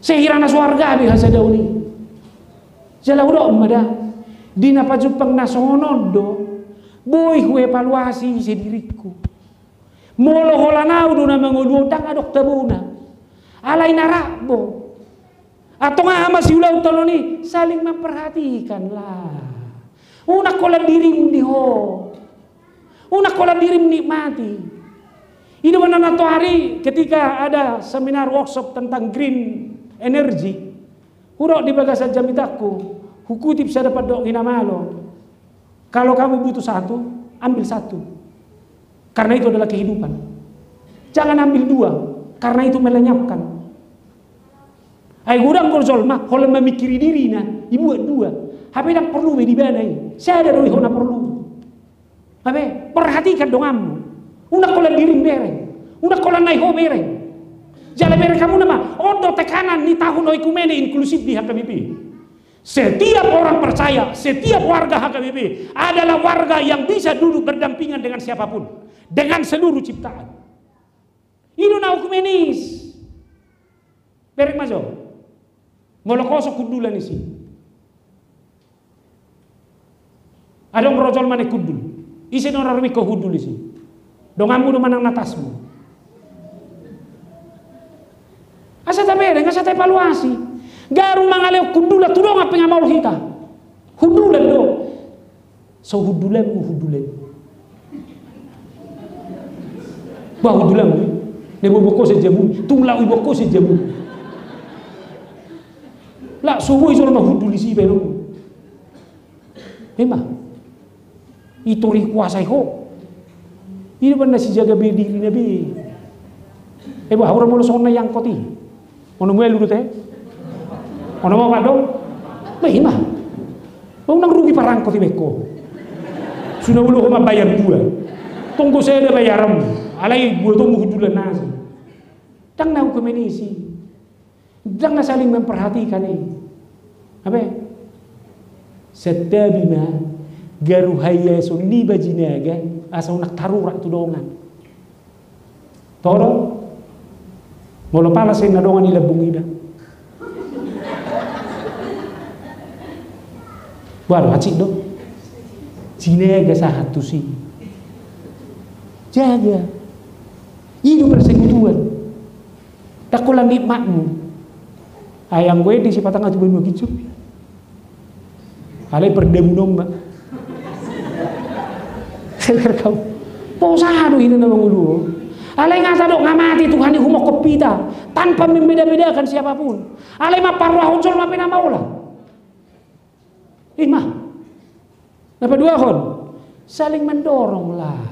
Sehirana so arga be hasadaon i. Jala hudok ma da, di na pajumpang na songon on do, boi huevaluasi ise diringku. Molo holan au do na mangolu on, ndang adong tabona. Alai na rap do. Antong aha ma siulaonta on i, saling memperhatikan lah. Unang holan dirim di ho. Unang holan dirim nikmati. I do umbahen na nantoari ketika ada seminar workshop tentang green energy, hudok di bagasan jamitangku, hukutip sada pandok ni na malo. Kalau kamu butuh satu, ambil satu. Karena itu adalah kehidupan. Jangan ambil dua, karena itu melenyapkan. Ai godang do jolma, holan mamingkiri dirina, dibuat dua. Hape ndang porlu be di ibana i. Sada do i hona porlu. Hape, perhatikan donganmu. Unang holan dirim bereng. Unang holan nai ho bereng. Jala bereng hamu nama, on do tekanan ni tahun oikumene inklusif di H K B P. Setiap orang percaya, setiap warga H K B P adalah warga yang bisa duduk berdampingan dengan siapapun, dengan seluruh ciptaan. I do na oikumenis. Bereng ma jo. Molo kosok hundulan isi. Adong ro jolma naeng hundul. Ise do na rumikkon hundul isi? Donganmu do manang natasmu? Asa tabereng, asa taevaluasi. Garu mangalehon hundulan tu dongan pe nga maol hita. Hundulan do. So hundulanmu, hundulan. Bah, hundulanmu. Na iboan ho sian jabu. Tung lao iboan ho sian jabu. Lah, so boi jolma hundul isi pe do. Ima. I tor i huasai ho. I do umbahen na sijaga be dirina be. Eba, hau ra molo songon na iangkot i. Ono mualu do te. Ono ma opat do. Ba ima. Ba unang rugi parangkot i baen ho. Sudah olo ho mambayar dua. Tonggo sada bayaranmu. Alai buatonmu hundulan nasi. Ndang na oikumenis i. Ndang na saling memperhatikan i. Hape? Santabi ma, garu haiason niba jinaga, asa unang tarurak tu dongan. Toho do? Molo pala sian na dongan i lambung iba. Bah, hansit do. Jinaga sahat tusi. Jaga. I do persekutuan. Ndang holan nikmatmu. Ai anggo ende sipata nga tu banua ginjang. Alai perdamunon ma. Posa do hita na mangolu. Alai nga tadok nga mate Tuhan i humophop hita tanpa membeda-bedakan siapapun. Alai mamparrohahon jolma pe na maola. Ima. Na paduahon, saling mendoronglah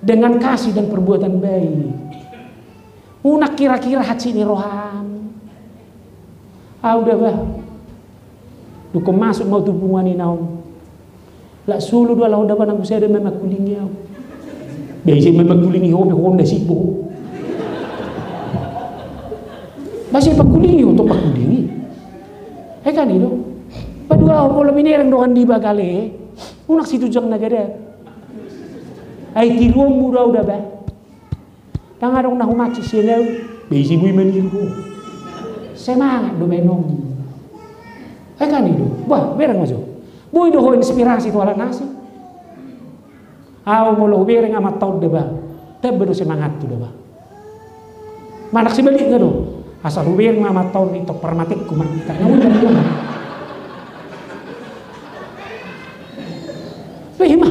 dengan kasih dan perbuatan baik. Unang kira-kira hansit ni roham. Au da bah. Dung masuk ma au tu punguan i na on. Lah solo do ala on da bah nang sada ma mangkulingi au. Ba ise ma mangkulingi ho pe ho na sibo. Ba ise pangkulingi ho, tong pangkulingi. Ai kan i do. Paduahon molo binereng dongan niba gale, unang situnjang na gabe. Ai tiruonmu do au da bah. Ndang adong na humansit sian au. Ba ise boi maniru ho. Semangat do baenonmu. Ai kan i do. Bah, bereng ma jo. Boi do ho inspirasi tu halak na asing. Au molo hubereng amanta on da bah, tamba do semangathu da bah. Manang sebalikna do, asal hubereng ma amanta on, i tong parmatengku ma. Ba ima.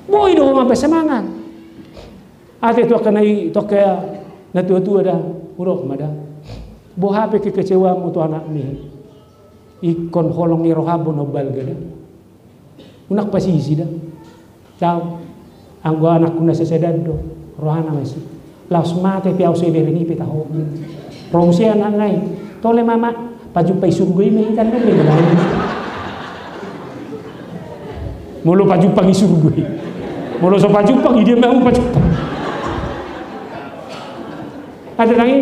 Boi do ho mambaen semangat. Ate tu angka na i, tu angka na tua-tua da, hudok ma da. Boha pe kekecewaanmu tu anakmi, ingkon holong ni roham do na umbalga da. Unang pasisi da. Dao, anggo anakku na sasadan do, rohana ma isi. Laos mate pe au so ibereng i pe taho. Ro muse anakna i, tole mama, pajumpang i surgo i ma i kan do. Molo pajumpang i surgo i. Molo so pajumpang i dia ma hamu pajumpang. Ate nang i.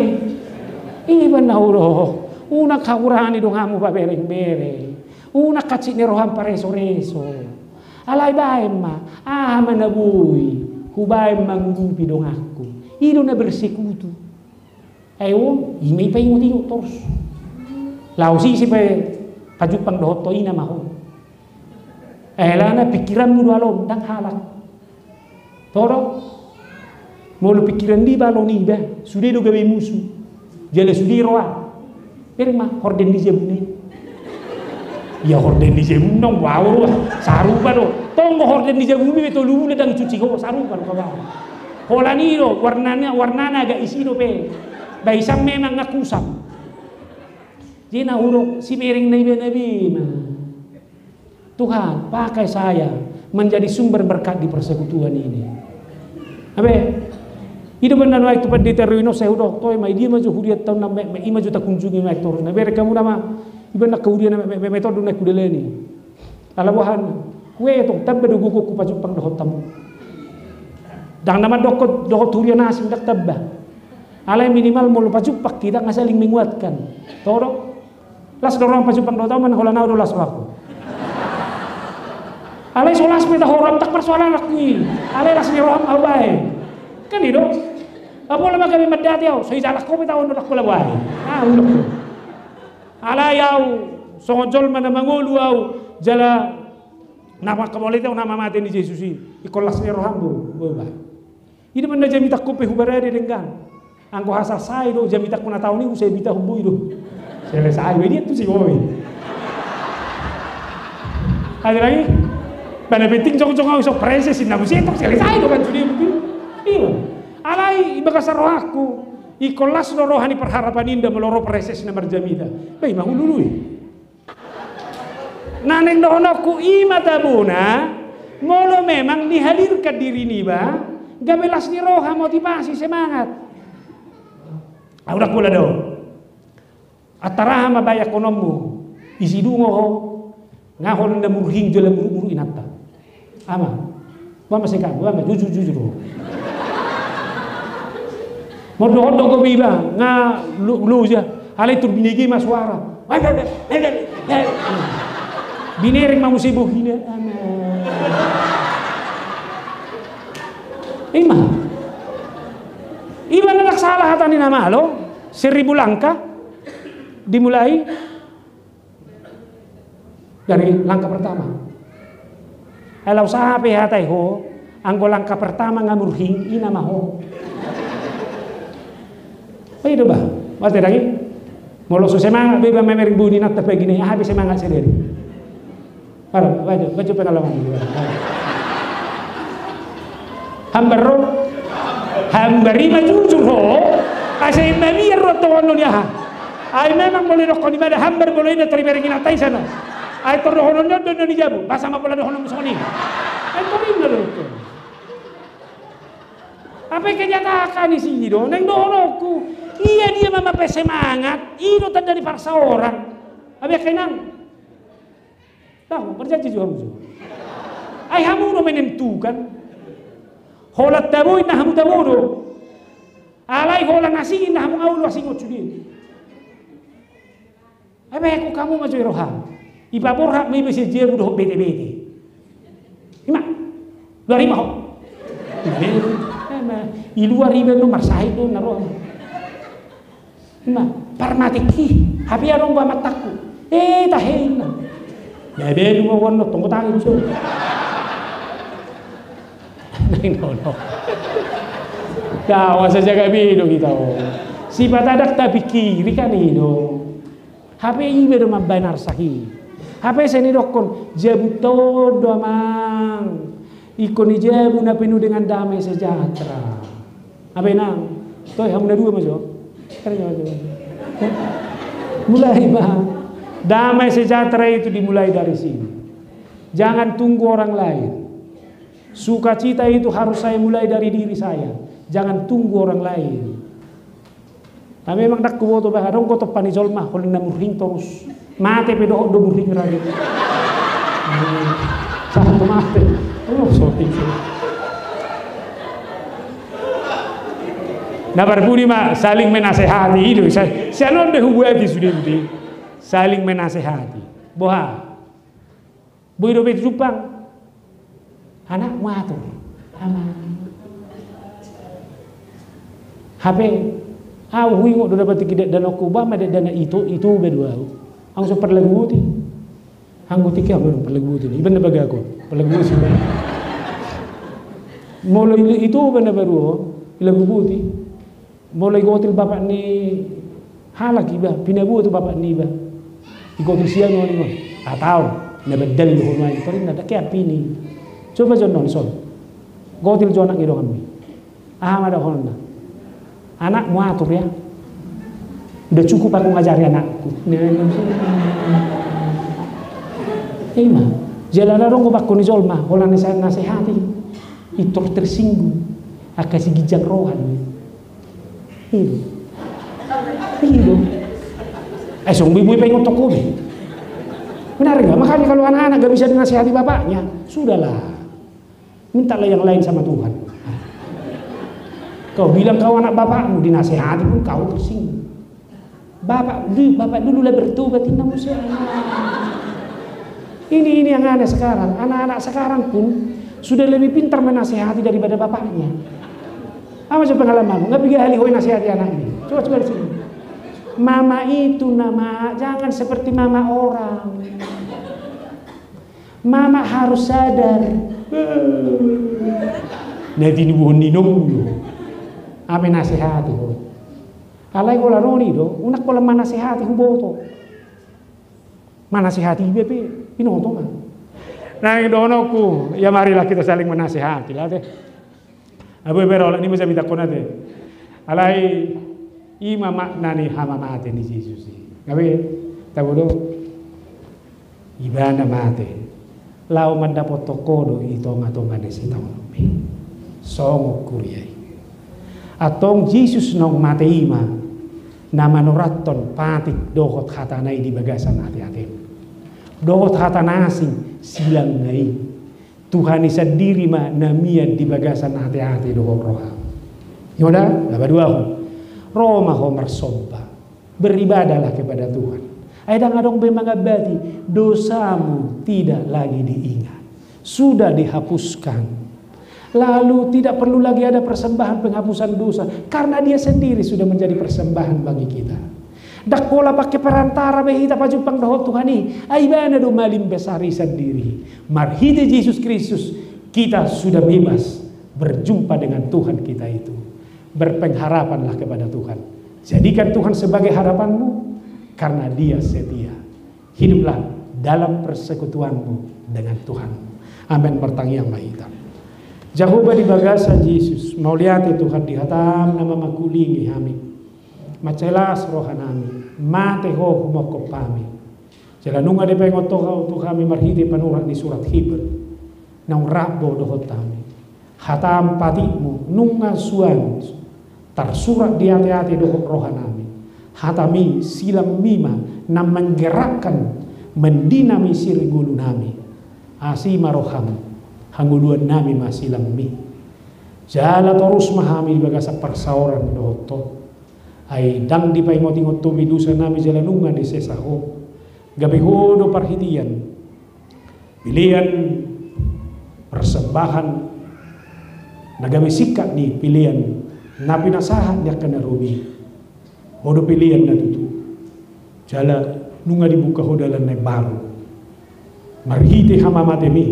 Iba na hudok. Unang hahurani donganmu pabereng-bereng. Unang hansit ni roham pareso-reso. Alai baen ma, aha ma na boi hubaen manggupi donganku. I do na bersekutu. Ai on, i ma i paingot-ingot torus. Laos ise pe pajumpang dohot ho, ina ma ho. Ai alana pingkiranmu do ala on, ndang halak. Toho do? Molo pingkiran niba, alo niba, sude do gabe musu. Jala sude roa. Bereng ma horden ni jabuna i. Ia horden ni jabuna, wow, sarupa do. Tonggo horden ni jabumi be tolu bulan ndang cuci ho, sarupa do kabau. Holan i do warnana, warnana agak isi dope. Ba isam memang nga kusam. Jadi na hudok sibereng na iba na be ma. Tuhan, pakai saya menjadi sumber berkat di persekutuan ini. Ape? I do umbahen na nuaeng tu pandita ro i, nunga sai hudok, toe ma, i dia ma jo hurianta on na metmet, i ma jo takunjungi ma i torus. Na bereng hamu nama, i umbahen na angka huria na metmet, metmet on do na hudalani. Ala boha? Ue tong, tamba do gogoku pajumpang dohot hamu. Ndang na mandok dohot huria na asing, ndang tamba. Alai minimal molo pajumpang hita nga saling menguatkan. Toho do? Las do roham pajumpang dohot ahu, manang holan ahu do las rohangku? Alai so las pe taho roham, ndang marsoal anak i. Alai las ni roham ahu baen. Kan i do? Apo, ala ma gabe mandati ahu, so ijalakhon pe tahu on do, ndang pola baen. Ah, unduk. Alai ahu songon jolma na mangolu ahu, jala na mangkapolit ahu na mamate ni Jesus i. Ingkon las ni roham do, boi baen. I do umbahen na jamitangku pe hubarade denggan. Anggo hasahasahai do jamitangku na taon i, husabitahon boi do. Selesai, boi dia tu si boi. Ada lagi? Ba na penting jongjong ahu so preses, inna muse tong selesai do kan sude. Iya. Alai i bagasan rohangku, ingkon las do roha ni parharapan inda molo ro preses na marjamita. Ba i ma hulului. Na naeng dohononku i ma tabona, molo memang dihadirkan diri niba, gabe las ni roha, motivasi, semangat. Ahu ndang pola do. Antara aha ma bayakhononmu, isi dungo ho, nga holan na murhing jala muruk-muruk inanta. Ama, boha ma seka, boha ma, jujur, jujur ho. Molo dohot do gobe iba, nga lo-, loja, alai tor binege ma suara. Binereng ma muse bohina, ama. I ma. Iba na ndang salah hata ni na malo, seribu langkah dimulai dari langkah pertama. Ai laos aha pe hatai ho, anggo langkah pertama nga murhing, i nama ho. Ba i do ba, mate dagi. Molo so semangat be iba mamereng bohi ni inanta pe gini, aha be semangat sadari. Baru, baca, baca pengalaman. Hambar ro? Hambar i ma jujur ho. Asa i ma biar ro tongon ni aha. Ai memang molo dohonon i ma da hambar molo inda tor ibereng inanta i sana. Ai tor dohonon ni on do na ni jabu. Boasa ma pola dohononmu songon i. Ai tor inna do. Hape kenyataanna i si do, naeng dohononku. Ia dia ma mambaen semangat, i do tanda ni parsaoran. Hape angka inang. Tahu, berjanji jo hamu jo. Ai hamu do menentukan. Holan tabo inna hamu tabo do. Alai holan asing inna hamu nga olo asinghon sude. Ai baen hamu ma jo i roham. Ipaborhat ma iba sian jabu dohot bete-bete. I ma. Luar i ma ho. I ma. I luar iba do marsahit do na roham. Ima, parmatik i, hape adong do amantangku. Eh, tahe inna. Bebe, lu mau won tonggo tangi so. Nang nono. Tahu asa jaga bedo kita o. Sipata ndang tapikiri kan i do. Hape iba do mambaen arsak i. Hape sai nidokkon, jabu tong do amang. Ingkon i jabu na penuh dengan damai sejahtera. Hape nang, toe hamu na dua ma jo. Mulai ma. Damai sejahtera itu dimulai dari sini. Jangan tunggu orang lain. Sukacita itu harus saya mulai dari diri saya. Jangan tunggu orang lain. Tapi memang ndang huboto bah, adong do tompa ni jolma, holan na murhing torus. Mate pe dohot do murhing rade. Sahat do mate. Oh, sorry, sorry. Na parpudi ma, saling menasehati, i do, sa-, sian on do hubuati sude, sude. Saling menasehati. Boha. Boi dope tu jumpang. Anakmu atur. Ama. Hape. Ahu huingot do dapot tingki dakdanonku, bah ma dakdanak ito, Itoba do ahu. Ahu so parlagu boti. Anggo tingki ahu parlagu boti. Iba na bagakon. Parlagu boti. Molo Itoba na baru on, parlagu boti. Molo igotil bapak ni halak iba, pinaboa tu bapak niba. Igotil sian on, i ma. Atau, na bandal do hono ai, tor inna, ndang keampini. Coba jo annon, son. Gotil jo anak ni donganmi. Aha ma dohononna. Anakmu atur ya. Udah cukup aku ngajari anakku. Nah, nah, nah. Ima. Jala adong do bakkon ni jolma, holan na sa-, nasehati. I tor tersinggung. Angka si ginjang roha do. Ido. Ido. Eh, song bibui pengen toko be. Benar nggak? Makanya kalau anak-anak nggak bisa dinasihati bapaknya, sudahlah. Mintalah yang lain sama Tuhan. Kau bilang kau anak bapakmu, dinasihati pun kau tersinggung. Bapak, du, bapak dulu lah bertobat, inna musya. Ini, ini yang aneh sekarang. Anak-anak sekarang pun sudah lebih pintar menasihati daripada bapaknya. Apa sih pengalamanmu? Nggak piga hali ho nasihati anak ini. Coba, coba di sini. Mama itu, nama, jangan seperti mama orang. Mama harus sadar. Nanti ni buhon ni nong. Apa nasihati ho? Alai holan on i do, unang holan manasihati huboto. Manasihati iba pe, binoto ma. Nah, dohononku, ya marilah kita saling menasihati lah te. Abu Eber, olat ni masa minta kona te. Alai, ima makna ni hamamate ni Jesus i. Gabe, tabo do. Ibana mate, laho mandapothon ho do i tonga-tonga ni sitaonon i. Songon huria i. Antong Jesus naung mate i ma, na manorathon patik dohot hatana i di bagasan ate-atem. Dohot hata na asing, silangna i. Tuhan i sandiri ma na mian di bagasan ate-ate dohot roha. Ia da, na paduahon. Ro ma ho marsomba. Beribadahlah kepada Tuhan. Ai ndang adong be mangambati, dosamu tidak lagi diingat. Sudah dihapuskan. Lalu tidak perlu lagi ada persembahan penghapusan dosa, karena Dia sendiri sudah menjadi persembahan bagi kita. Ndang pola pake perantara be hita pajumpang dohot Tuhan i, ai Ibana do malim besar i sandiri. Marhite Jesus Kristus, kita sudah bebas berjumpa dengan Tuhan kita itu. Berpengharapanlah kepada Tuhan. Jadikan Tuhan sebagai harapanmu, karena Dia setia. Hiduplah dalam persekutuanmu dengan Tuhan. Amin. Martangiang ma hita. Jahowa, di bagasan Jesus, mauliate Tuhan di hataM na mangkulingi hami. Mansai las rohanami, mate Ho humongkop hami. Jala nunga dipaingot Ho tu hami marhite panurat ni surat Heber, naung rap Ho dohot hami. HataM patikMu nunga suang tarsurat di ate-ate dohot rohanami. HataMi silangMi ma na menggerakkan, mendinamisir ngolunami. Asi ma rohaM, hangoluannami ma silangMi. Jala torus ma hami di bagasan parsaoran dohot Ho. Ai ndang dipaingot-ingot Ho be dosanami jala nunga disesa Ho. Gabe Ho do parhitean pelean, persembahan na gabe singkat ni pelean na pinasahat ni angka na robi. Ho do pelean na tutu. Jala nunga dibuka Ho dalan na imbaru. Marhite hamamateMi,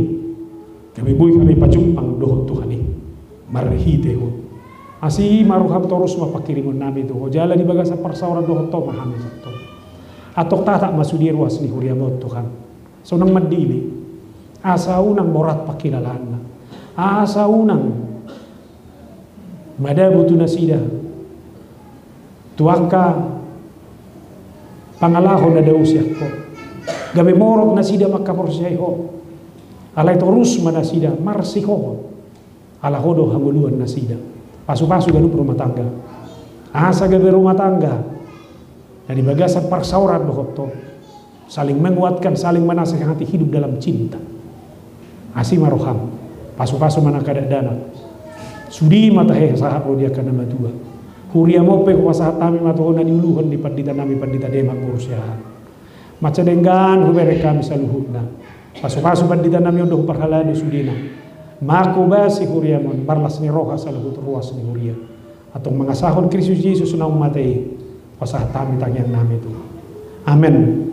gabe boi hami pajumpang dohot Tuhan i. Marhite Ho. Asi ma rohaM, torus ma panghirimonnami tu Ho. Jala di bagasan parsaoran dohot Ho ma hami tu Ho. Antong tatap ma sude ruas ni huriaMon Tuhan. Sonang mandele. Asa unang borat panghilalaanna. Asa unang madabu tu nasida tu angka pangalaho na dao sian Ho. Gabe morot nasida mangkaporseai Ho. Alai torus ma nasida marsihohot. Ala Ho do hangoluan nasida. Pasu-pasu ganup rumah tangga. Asa gabe rumah tangga na di bagasan parsaoran dohot Ho. Saling menguatkan, saling menasehati, hidup dalam cinta. Asi ma rohaM, pasu-pasu ma angka dakdanak. Sude ma tahe sahat ro di angka na matua. HuriaMon pe hupasahat hami ma tu Ho na niuluhon ni panditanami, Pandita Demak boru Siahaan. Mansai denggan hubereng hami saluhutna. Pasu-pasu panditanami on do, huparhalado sudena. Mangkobasi huriaMon, marlas ni roha saluhut ruas ni huria. Antong mangasahon Kristus Jesus naung mate i, pasahat hami tangiangnami tu Ho. Amen.